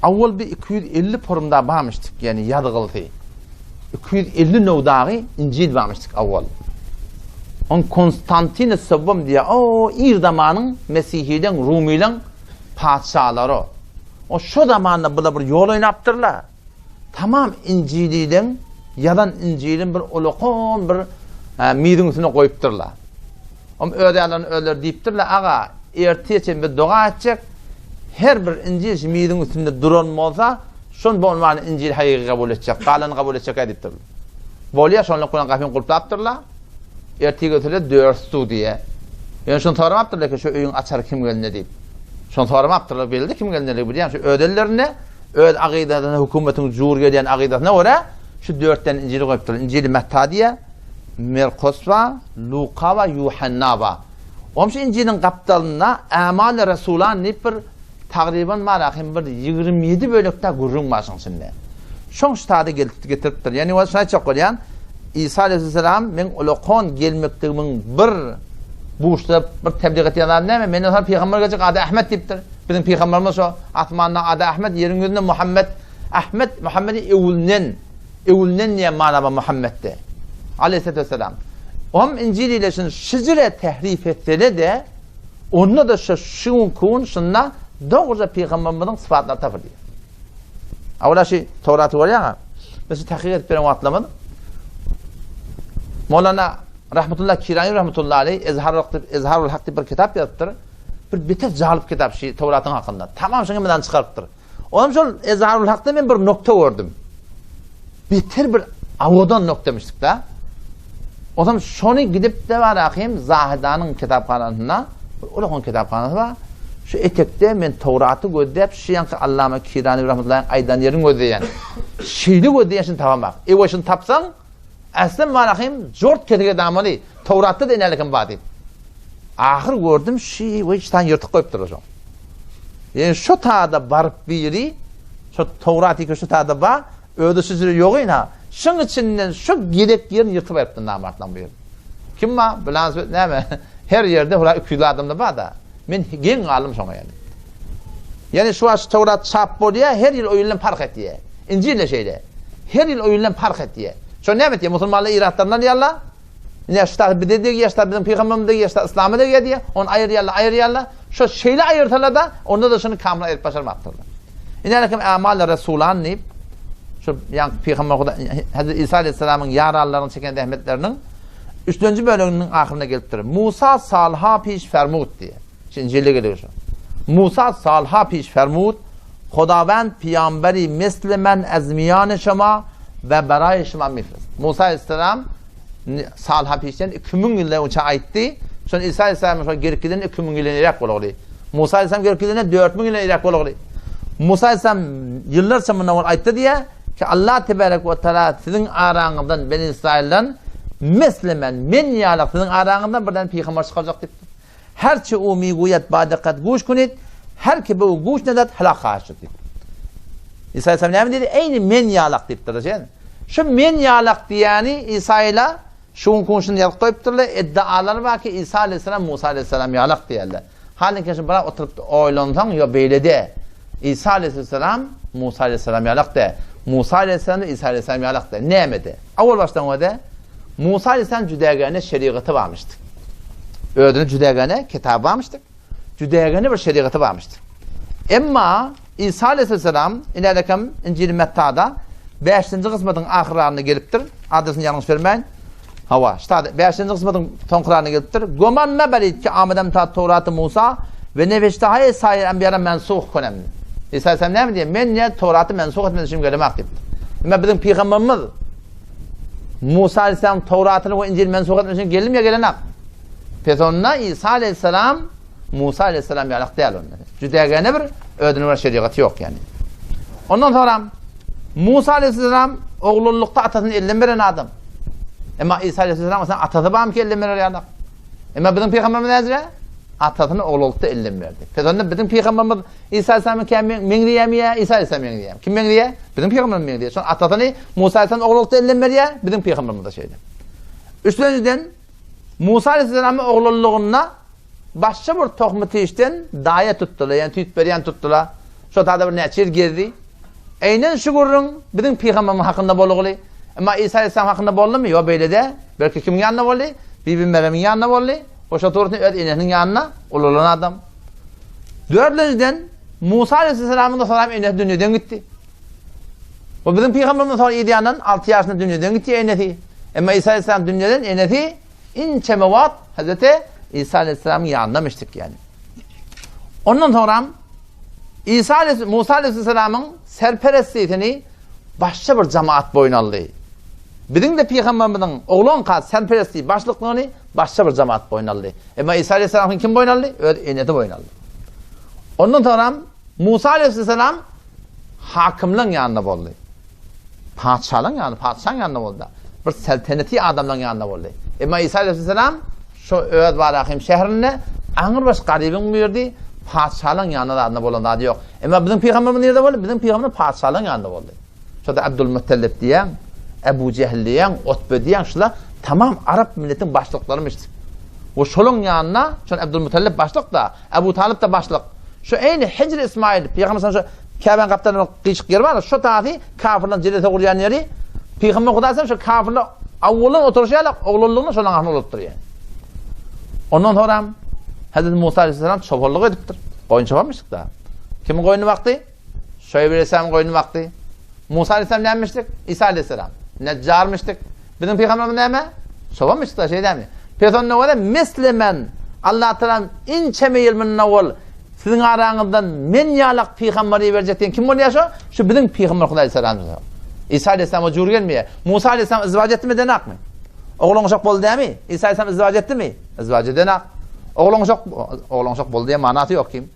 Awwal bir 250 porum da barmyşdyk, ýani ýazgylsy. 250 now dagy Injil barmyşdyk awwal. On Konstantine Sewwam diýýär, o ir zamanyň mesihileriň, rumylaryň patyşalary. O şo zamanda bular bir ýol oýnapdyrlar. Tamam Injilileň ýazan Injilini bir ulakan bir miziň üstüne goýupdyrlar. Om öz ýanlaryna özleri diýipdirler, aga, ertir çen biz doga etjek, her bir Injil şu miziň üstünde duran bolsa, şon bolmany Injil hakyky kabul etjek, galany kabul etjek diýipdirler. Bolýar, şonluk bilen gapyny gulplapdyrlar. Ertir gelsele dört stu diýe. Ýöne şony soramapdyrlar ki, şu öýüň açary kim gelende diýip. Şony soramapdyrlar, belli kim gelendigi bilýän, şu öz ellerinde, öz agydasyna, hökümetiň jur gelýän agydasyna görä, şu dörtden Injili goýupdyrlar. Injili Metta diýe, Merkos bar, Luka bar, Ýuhanna bar. Onuň şu Injiliň gapdalynda Ämal-i Resulan diýip bir Tagryban bar ahym bir 27 bölekde gürrüň bar şoň içinde. Şoň ştada gelip getiripdir. Ýani wagt şuny aýtjak bolýan, Isa aleyhisselam meň ulakon gelmekligimiň bir buşlap bir tebliğ etýän zady näme? Menden soň pygamber geljek ady Ahmet diýipdir. Biziň pygamberimiz şo asmanda ady Ahmet, ýeriň ýüzünde Muhammed. Ahmet Muhammedi öwülden, öwülden diýen mana bar Muhammedde. Aleyhisselam. Om Injil ile şuny şijire tehrif etsele-de Onda-da şu şu günki gün şunda dogruja pygamberimiziň sypatlary tapylýar. Awala şu Towraty görýäňä. Biz şu tahkyk edip beren wagtlarymyz Molana Rahmetullah Kirani Rahmetullah aleyh Ezharul Hak Ezharul Hak diýip bir kitap ýazypdyr. Bir beter jalyp kitap şu Towratyň hakynda. Tamam şuňa menden çykarypdyr. Onam şol Ezharul Hakda men bir nokta gördüm. Beter bir awadan noktamışdyk da. Onam şony gidip de bar ahim Zahidanyň kitaphanasynda, ulakan kitaphanasy bar. Şu etekde men Towraty gözläp, şu ýanky Allama Kirani rahmetullahi aýdan ýerini gözleýän. Şeýle gözleýän şuny tapamak. Ewe şuny tapsaň, Äslem bar ahim jort kesige damaly. Towratda da enälikim bar diýip. Ahyr gördüm şi we ştan ýyrtyk goýupdyr şoň. Ýani şu tada baryp biri şu Towrat iki şu tada bar, özi şu jüre ýok ina. Şuň içinden şu gerek ýerini ýyrtyp aýypdyr namartlaň bu ýeri. Kim bar? Bilan söz näme? Her ýerde hula 200 adam da bar da. Men geň galdym şoňa ýani. Ýani şu wagt Towrat çap bolýar, her ýyl o ýyldan parh etýär. Injil de şeýle. Her ýyl o ýyldan parh etýär. Şo näme etýär? Musulmanlar iratlaryndan alýarlar. Ine şu taýda bize degýär, şu taýda biziň pygamberimize degýär, şu taýda yslama degýär diýýär. Ony aýyrýarlar, aýyrýarlar. Şo şeýle aýyrsalar-da, onda-da şuny kamyl aýryp başarmapdyrlar. Ine kim Amal Resulan diýip, şu ýaňky pygamber Huda Hazreti Isa aleyhisselamyň ýaranlarynyň çeken zähmetleriniň üçlenji böleginiň ahyrynda gelipdir. Musa salha piş fermut diýýär. Şu Injilde geliyor şu. Musa salha piş fermut, Hodawend piyamberi misli men ez miyan şuma we beraý şuma mifrest. Musa aleyhisselam salha pişden 2000 ýyl öňçe aýtdy. Şon İsa aleyhisselam şo gelip giden 2000 ýyl iräk bolagly. Musa aleyhisselam gelip gidende 4000 ýyl iräk bolagly. Musa aleyhisselam ýyllarça mundan owal aýtdy diýä ki Allah tebarek we taala siziň araňyzdan Beni İsrailden misli men men ýaly siziň araňyzdan birden pygamber çykarjak diýipdir. Her çi u miguyet ba dikkat guş kunit, her ki be u guş nedat helak haşyt diýip. İsa Aleyhisselam näme diýdi? Eýni men ýalak diýipdir. Şeýle. Şu men ýalak diýýäni İsa ile şu gün şuny ýazyp goýupdyrlar. Iddialar bar ki İsa Aleyhisselam Musa Aleyhisselam ýalak diýýärler. Halynki şu biraz oturyp oýlansaň, ýo beýle de. İsa Aleyhisselam Musa Aleyhisselam ýalak de. Musa Aleyhisselam İsa Aleyhisselam ýalak de. Näme de? Awal başdan öde. Musa Aleyhisselam jüdägäne şerigaty barmyşdy. Özüne jüdägäne kitaby barmyşdy. Jüdägäne bir şerigaty barmyşdy. Emma İsa Aleyhisselam inälekem Injil Mettada 5-nji kysmatyň ahyrlarynda gelipdir. Adresini ýalňyş bermäýin. Hawa, ştada 5-nji kysmatyň soňkylarynda gelipdir. Goman meberit ki amadem ta Towraty Musa we neweştahaye sair enbiýara mensuh konem. İsa Aleyhisselam näme diýýär? Men ne Towraty mensuh etmek üçin gelemak diýipdir. Emma biziň pygamberimiz Musa aleyhisselam Towratyny we Injilini mensuh etmek üçin geldim ýa gelenak. Pes onda İsa aleyhisselam Musa aleyhisselam ýalak däl onda. Jüdägene bir özüniň bir şerigaty ýok ýani. Ondan sonra Musa aleyhisselam oglullukda atasyny elden beren adam. Emma İsa aleyhisselam atasy barmy ki elden berer ýalak. Emma biziň pygamberimiz näzire? Atasyny oglanlykda elden berdi. Pes onda biziň pygamberimiz Isa aleyhissalama kä meňzeýärmi ýa Isa aleyhissalam meňzeýärmi? Kim meňzeýär? Biziň pygamberimiz meňzeýär. Şon atasyny Musa aleyhissalam oglanlykda elden berýär, biziň pygamberimiz de şeýle. Üçlenjiden Musa aleyhissalamyň oglanlygynda başga bir tohmy tişden daýa tutdular, ýani tüýt berýän tutdular. Şo tada bir näçe ýyl gezdi. Eýnen şu gürrüň biziň pygamberimiz hakynda bolguly. Emma Isa aleyhissalam hakynda boldumy? Ýok, beýle däl. Belki kimiň ýanynda boldy? Bibi Meremiň ýanynda boldy. Goşa turusyny öz enesiniň ýanynda ulalan adam. Dördünjiden, Musa aleyhisselamyň da soňra enesi dünýeden gitdi. Bu biziň pygamberimiz soňra ýedi 6 ýaşynda dünýeden gitdi enesi. Emma Isa aleyhisselam dünýeden enesi inçeme wagt Hazreti Isa aleyhisselamyň ýanynda mişdik ýani. Ondan soňra Isa aleyhisselam Musa aleyhisselamyň serperestligini başga bir jemaat boýun aldy. Biziň-de pygamberimiziň oglanka serperestliği başlyklygyny Başga bir jemaat boýun aldy. Emma Isa aleyhisselamyň kim boýun aldy? Öz enesi boýun aldy. Ondan soňra Musa aleyhisselam hakymlaryň ýanynda boldy. Patyşalaryň ýanynda, patyşaň ýanynda boldy. Bir selteneti adamlaryň ýanynda boldy. Emma Isa aleyhisselam şu öz Barahim şäherinde aňyrbaş garybyň birdi, patyşalaryň ýanynda zadynda bolan zady ýok. Emma biziň pygamberimiz nirde boldy? Biziň pygamberimiz patyşalaryň ýanynda boldy. Şo-da Abdulmuttalib diýýäň, Ebu Jehil diýýäň, Otbe diýýäň, şular tamam arap milletiň başlyklarymyş. We şolaň ýanyna, şol Abdulmuttalib başlyk-da, Ebu Talyp-da başlyk. Şu eýni Hijri Ismail, Pygamber sallallahu şu Käbäniň gapdalynda bir gyşyk ýer bar, şo taýy kafirleriň jelese gurýan ýeri. Pygamber Hudaý sallam şu kafirler awwaldan oturyşy ýaly, oglanlygyny şolaň arasynda bolup durýar. Ondan soňra Hazreti Musa aleyhisselam çopanlyk edipdir. Goýun çopanmyşdyk-da. Kimiň goýnuny bakdy? Şuaýb aleyhisselamyň goýnuny bakdy. Musa aleyhisselam nämişdik? Isa aleyhisselam. Nejjarmyşdyk. Biziň pygamberimiz näme? Çobanmyşdyk-da, şeý dämi? Pes onda görä meslemen Allah Taala inçeme ýyl mundan owal siziň araňyzdan men ýalak pygamber iberjek diýen kim bolýar şo? Şu biziň pygamber Hudaý aleyhisselam. Isa aleyhisselam o jür gelmeýär. Musa aleyhisselam izwaç etdimi edenakmy? Oglan uşak boldy dämi? Isa aleyhisselam izwaç etdimi? Izwaç edenak. Oglan uşak oglan uşak boldy diýen manasy ýok kim?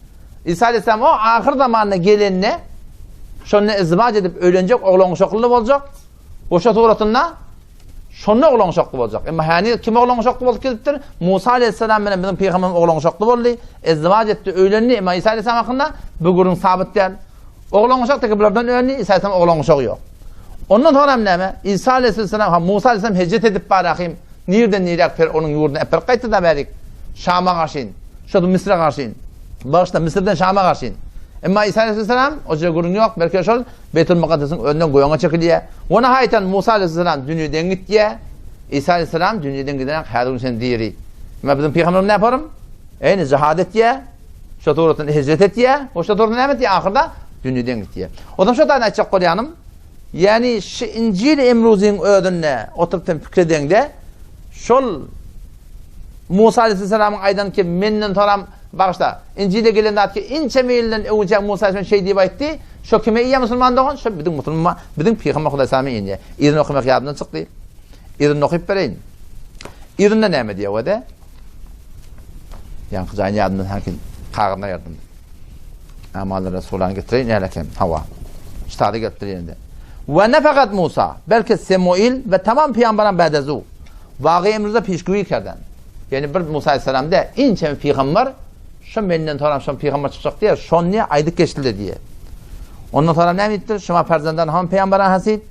Isa aleyhisselam o ahyr zamanda gelende şonda izwaç edip öýlenjek oglan uşakly boljak. Goşa suratynda şonda oglan uşakly boljak. Emma häni kim oglan uşakly bolup gelipdir? Musa aleyhisselam bilen biziň pygamberimiz oglan uşakly boldy. Izwaç etdi, öýlendi. Emma Isa aleyhisselam hakynda bu gürrüň sabyt däl. Oglan uşak teki bulardan öndi, Isa aleyhisselam oglan uşagy ýok. Ondan soň hem näme? Isa aleyhisselam ha Musa aleyhisselam hijret edip barahym. Nirden niräk fer onuň ýurduna äperip gaýtdy da bärik. Şama garşyn. Şo Misre garşyn. Bagyşla Misirden Şama garşyn. Emma Isa aleyhisselam o jere gürrüň ýok. Belki şol Beýtul Mukaddesiň öňünden göňe çekilýär. Ony haýtan Musa aleyhisselam dünýeden gitýär. Isa aleyhisselam dünýeden giden häzir gün sen diri. Emma biziň pygamberimiz näme yaparym? Eýni jihad etýär. Şo suratynda hijret etýär. O şo suratynda näme etýär? Ahyrda dünýeden gitýär. O zaman şo taýdan aýtjak bolýanym, ýani şu Injil Emruzyň özünde oturyp sen pikir edeňde, şol Musa aleyhisselamyň aýdan ki, menden soram bagyşla. Injilde gelen zat ki, inçe ýyldan öňünçä Musa aleyhisselam şeý diýip aýtdy. Şo kime iýä musulman dogan? Şo biziň musulman, biziň pygamber Hudaý salama inýär. Yzyny okamak ýadymdan çykdy. Yzyny okyp bereýin. Yzynda näme diýýär wede? Ýaňky jaýyny ýadymdan sanki kagyzyna ýazdym. Amal Resulan getireýin äleken. Hawa. Ştada gelipdir ýene-de. We ne fakat Musa, belki Semuil we tamam pygamberan bädezu. Wagy emrüze pişgüýi kerden. Ýani bir Musa aleyhisselam de inçe pygamber Şo menden soram şo pygamber çykjak diýer, şony aýdyp geçdi diýer. Ondan sonra näme diýipdir? Şuma perzenden ham pygamberan hasid.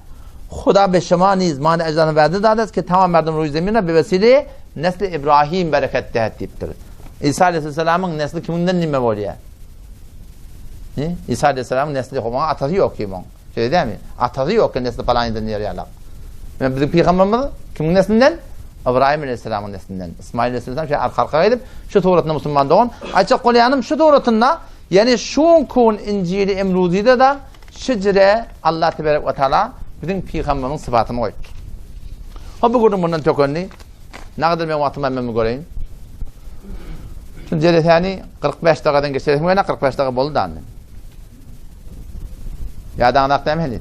Huda be şuma niz mani ecdanı wade dades ki tamam merdum ruý zemine be vesile nesli İbrahim bereket dehet diýipdir. İsa aleyhisselamyň nesli kiminden nime bolýar? Ne? İsa aleyhisselamyň nesli howa atasy ýok kimiň. Şeýle dämi? Atasy ýok nesli palanydan diýer ýalak. Men biziň pygamberimiz kimiň neslinden? Ibrahim aleyhisselamyň neslinden. İsmail aleyhisselam şeýle arka-arka gelip, şu suratynda musulman dogan. Aýtjak bolýanym şu suratynda, ýani şu kun Injili Emruzide da şijre Allah tebarek we taala biziň pygamberimiziň sypatyny goýupdyr. Hop bu gürrüň mundan tökendi. Nägadar men wagtym bar men göreýin. Şu jelesäni 45 dakikadan geçeresim gelýär, 45 dakika boldy da. Ýadaňyzak dämi heniz?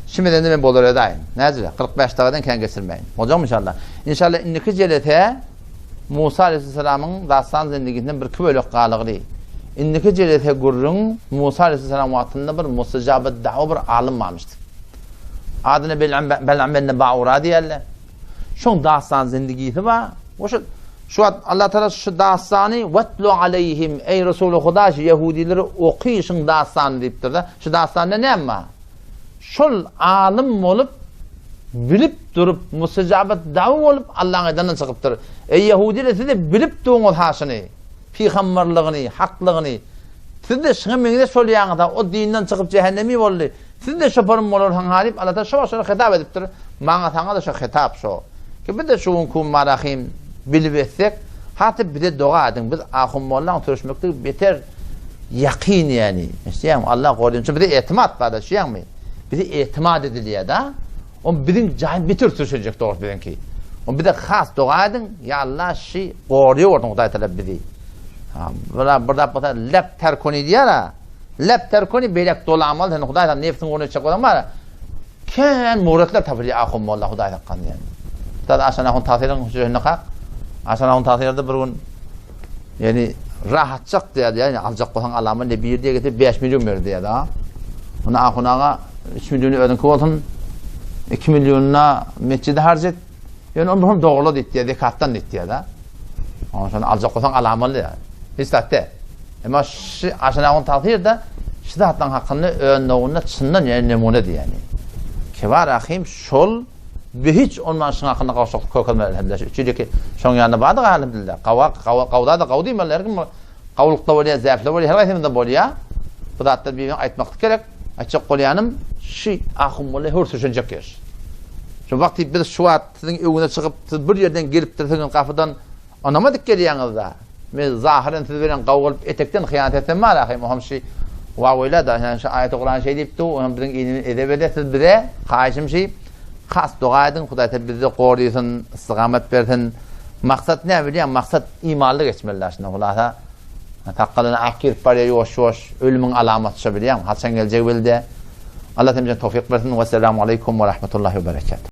Şimeden men bolar edaýyn. Näcile? 45 dakikadan kän geçirmäýin. Boljakmy inşallah? Inşallah indiki jelese Musa aleyhisselamyň dastan zindigisinden bir iki bölek galygly. Indiki jelese gürrüň Musa aleyhisselam wagtynda bir mustajabat da'wa bir alym barmyşdy. Adyna Bel'am Bel'am benne Baura diýerler. Şoň dastan zindigisi bar. Oşa. Şu wagt Allah Taala şu dastany Watlu aleýhim eý Resuly Huda şu ýehudilere oky şuň dastanyny diýipdir-de. Şu dastanda näme bar? Şol alym bolup bilip durup mustejabat dawa bolup Allaň aýdanyndan çykypdyr. Eý ýehudiler siz-de bilip durňyz ha şuny. Pygamberligini, haklygyny. Siz-de şuňa meňzeş bolýaňyz ha o dinden çykyp jähennemi boldy. Siz-de şoparym bolarsyň ha diýip, Allatagala şo wagt şolara hitap edipdir. Maňa saňa-da şo hitap şo. Ki biz-de şu günki gün marahym bilip etsek, has-da bize doga ediň. Biz ahun mollaň sürüşmekligi beter ýakyn ýäni. Eşidýäňmi? Allah gorýan. Çünki bize etimat bar-da, eşidýäňmi? Bize etimat edilýär-de. On biziň jaýym beter sürüşejek dogrusu biziňki. On bize has doga ediň, ýa Allah şi gorýa görsün Hudaý Tagala bizi. Ha, bir zat bolsa lep terkuni diýär-a. Lep terkuni beýläk dolamaly sen Hudaý sen nebsiň ugruna etjek bolsaň bar. Kän muratlar tapylýar ahun molla Hudaý sakgan diýen. Ustad Aşan ahun Tasyryň hüjresinde kak. Aşan ahun Tasyrda bir gün ýani rahatjak diýýär, ýani aljak bolsaň alama ne bir diýe getir 5 million ber diýýär da. Onda ahun aga 3 milliony özüňki bolsun, 2 millionyna metjide harç et. Ýöne onu hem dogrula diýýär, zekatdan diýýär da. Ondan şony aljak bolsaň alamaly diýýär. Hiç zat däl. Emma şu Aşanagyň tagsyr-da şu zatlaryň hakynda öz nowunda çyndan ýa nemune diýýäni. Kibar ahim şol bi hiç ondan şuň hakynda gowşaklyk görkezmedi elhamdülillah. Şu üç ýyl iki şoň ýanynda bardyk elhamdülillah. Gawa gawa gawda-da gaw diýmeli her kim gawlykda bolýar, zäpli bolýar, her haýsymyzda bolýar. Bu zatlar bir-birine aýtmaklyk gerek. Aýtjak bolýanym şu ahun molla höwürtüşenjek ýer. Şu wagty biz şu wagt siziň öňüne çykyp siz bir ýerden gelipdirsiňiz gapydan Onama dik gelýäňiz-da. Men zahyren siz bilen gawga bolup etekden hyýanat etsem bar ahym, oňam şi waweýla-da, ýani şu aýaty Kuran şeý diýipdi, oňam biziň inimiz edep-ede siz bize haýyşym şi has doga ediň, Hudaý Taala bizi gorysyn, istigamat bersin. Maksat näme bilýäň, maksat imanly geçmeli-dä şunda hulasa. Sakgalyna ak girip barýar ýuwaş-ýuwaş, ölümiň alamaty şo bilýäňmi, haçan geljegi belli däl. Allah hemmämize towfyk bersin. Wesselamu aleýkum we rahmetullahi we berekatuh.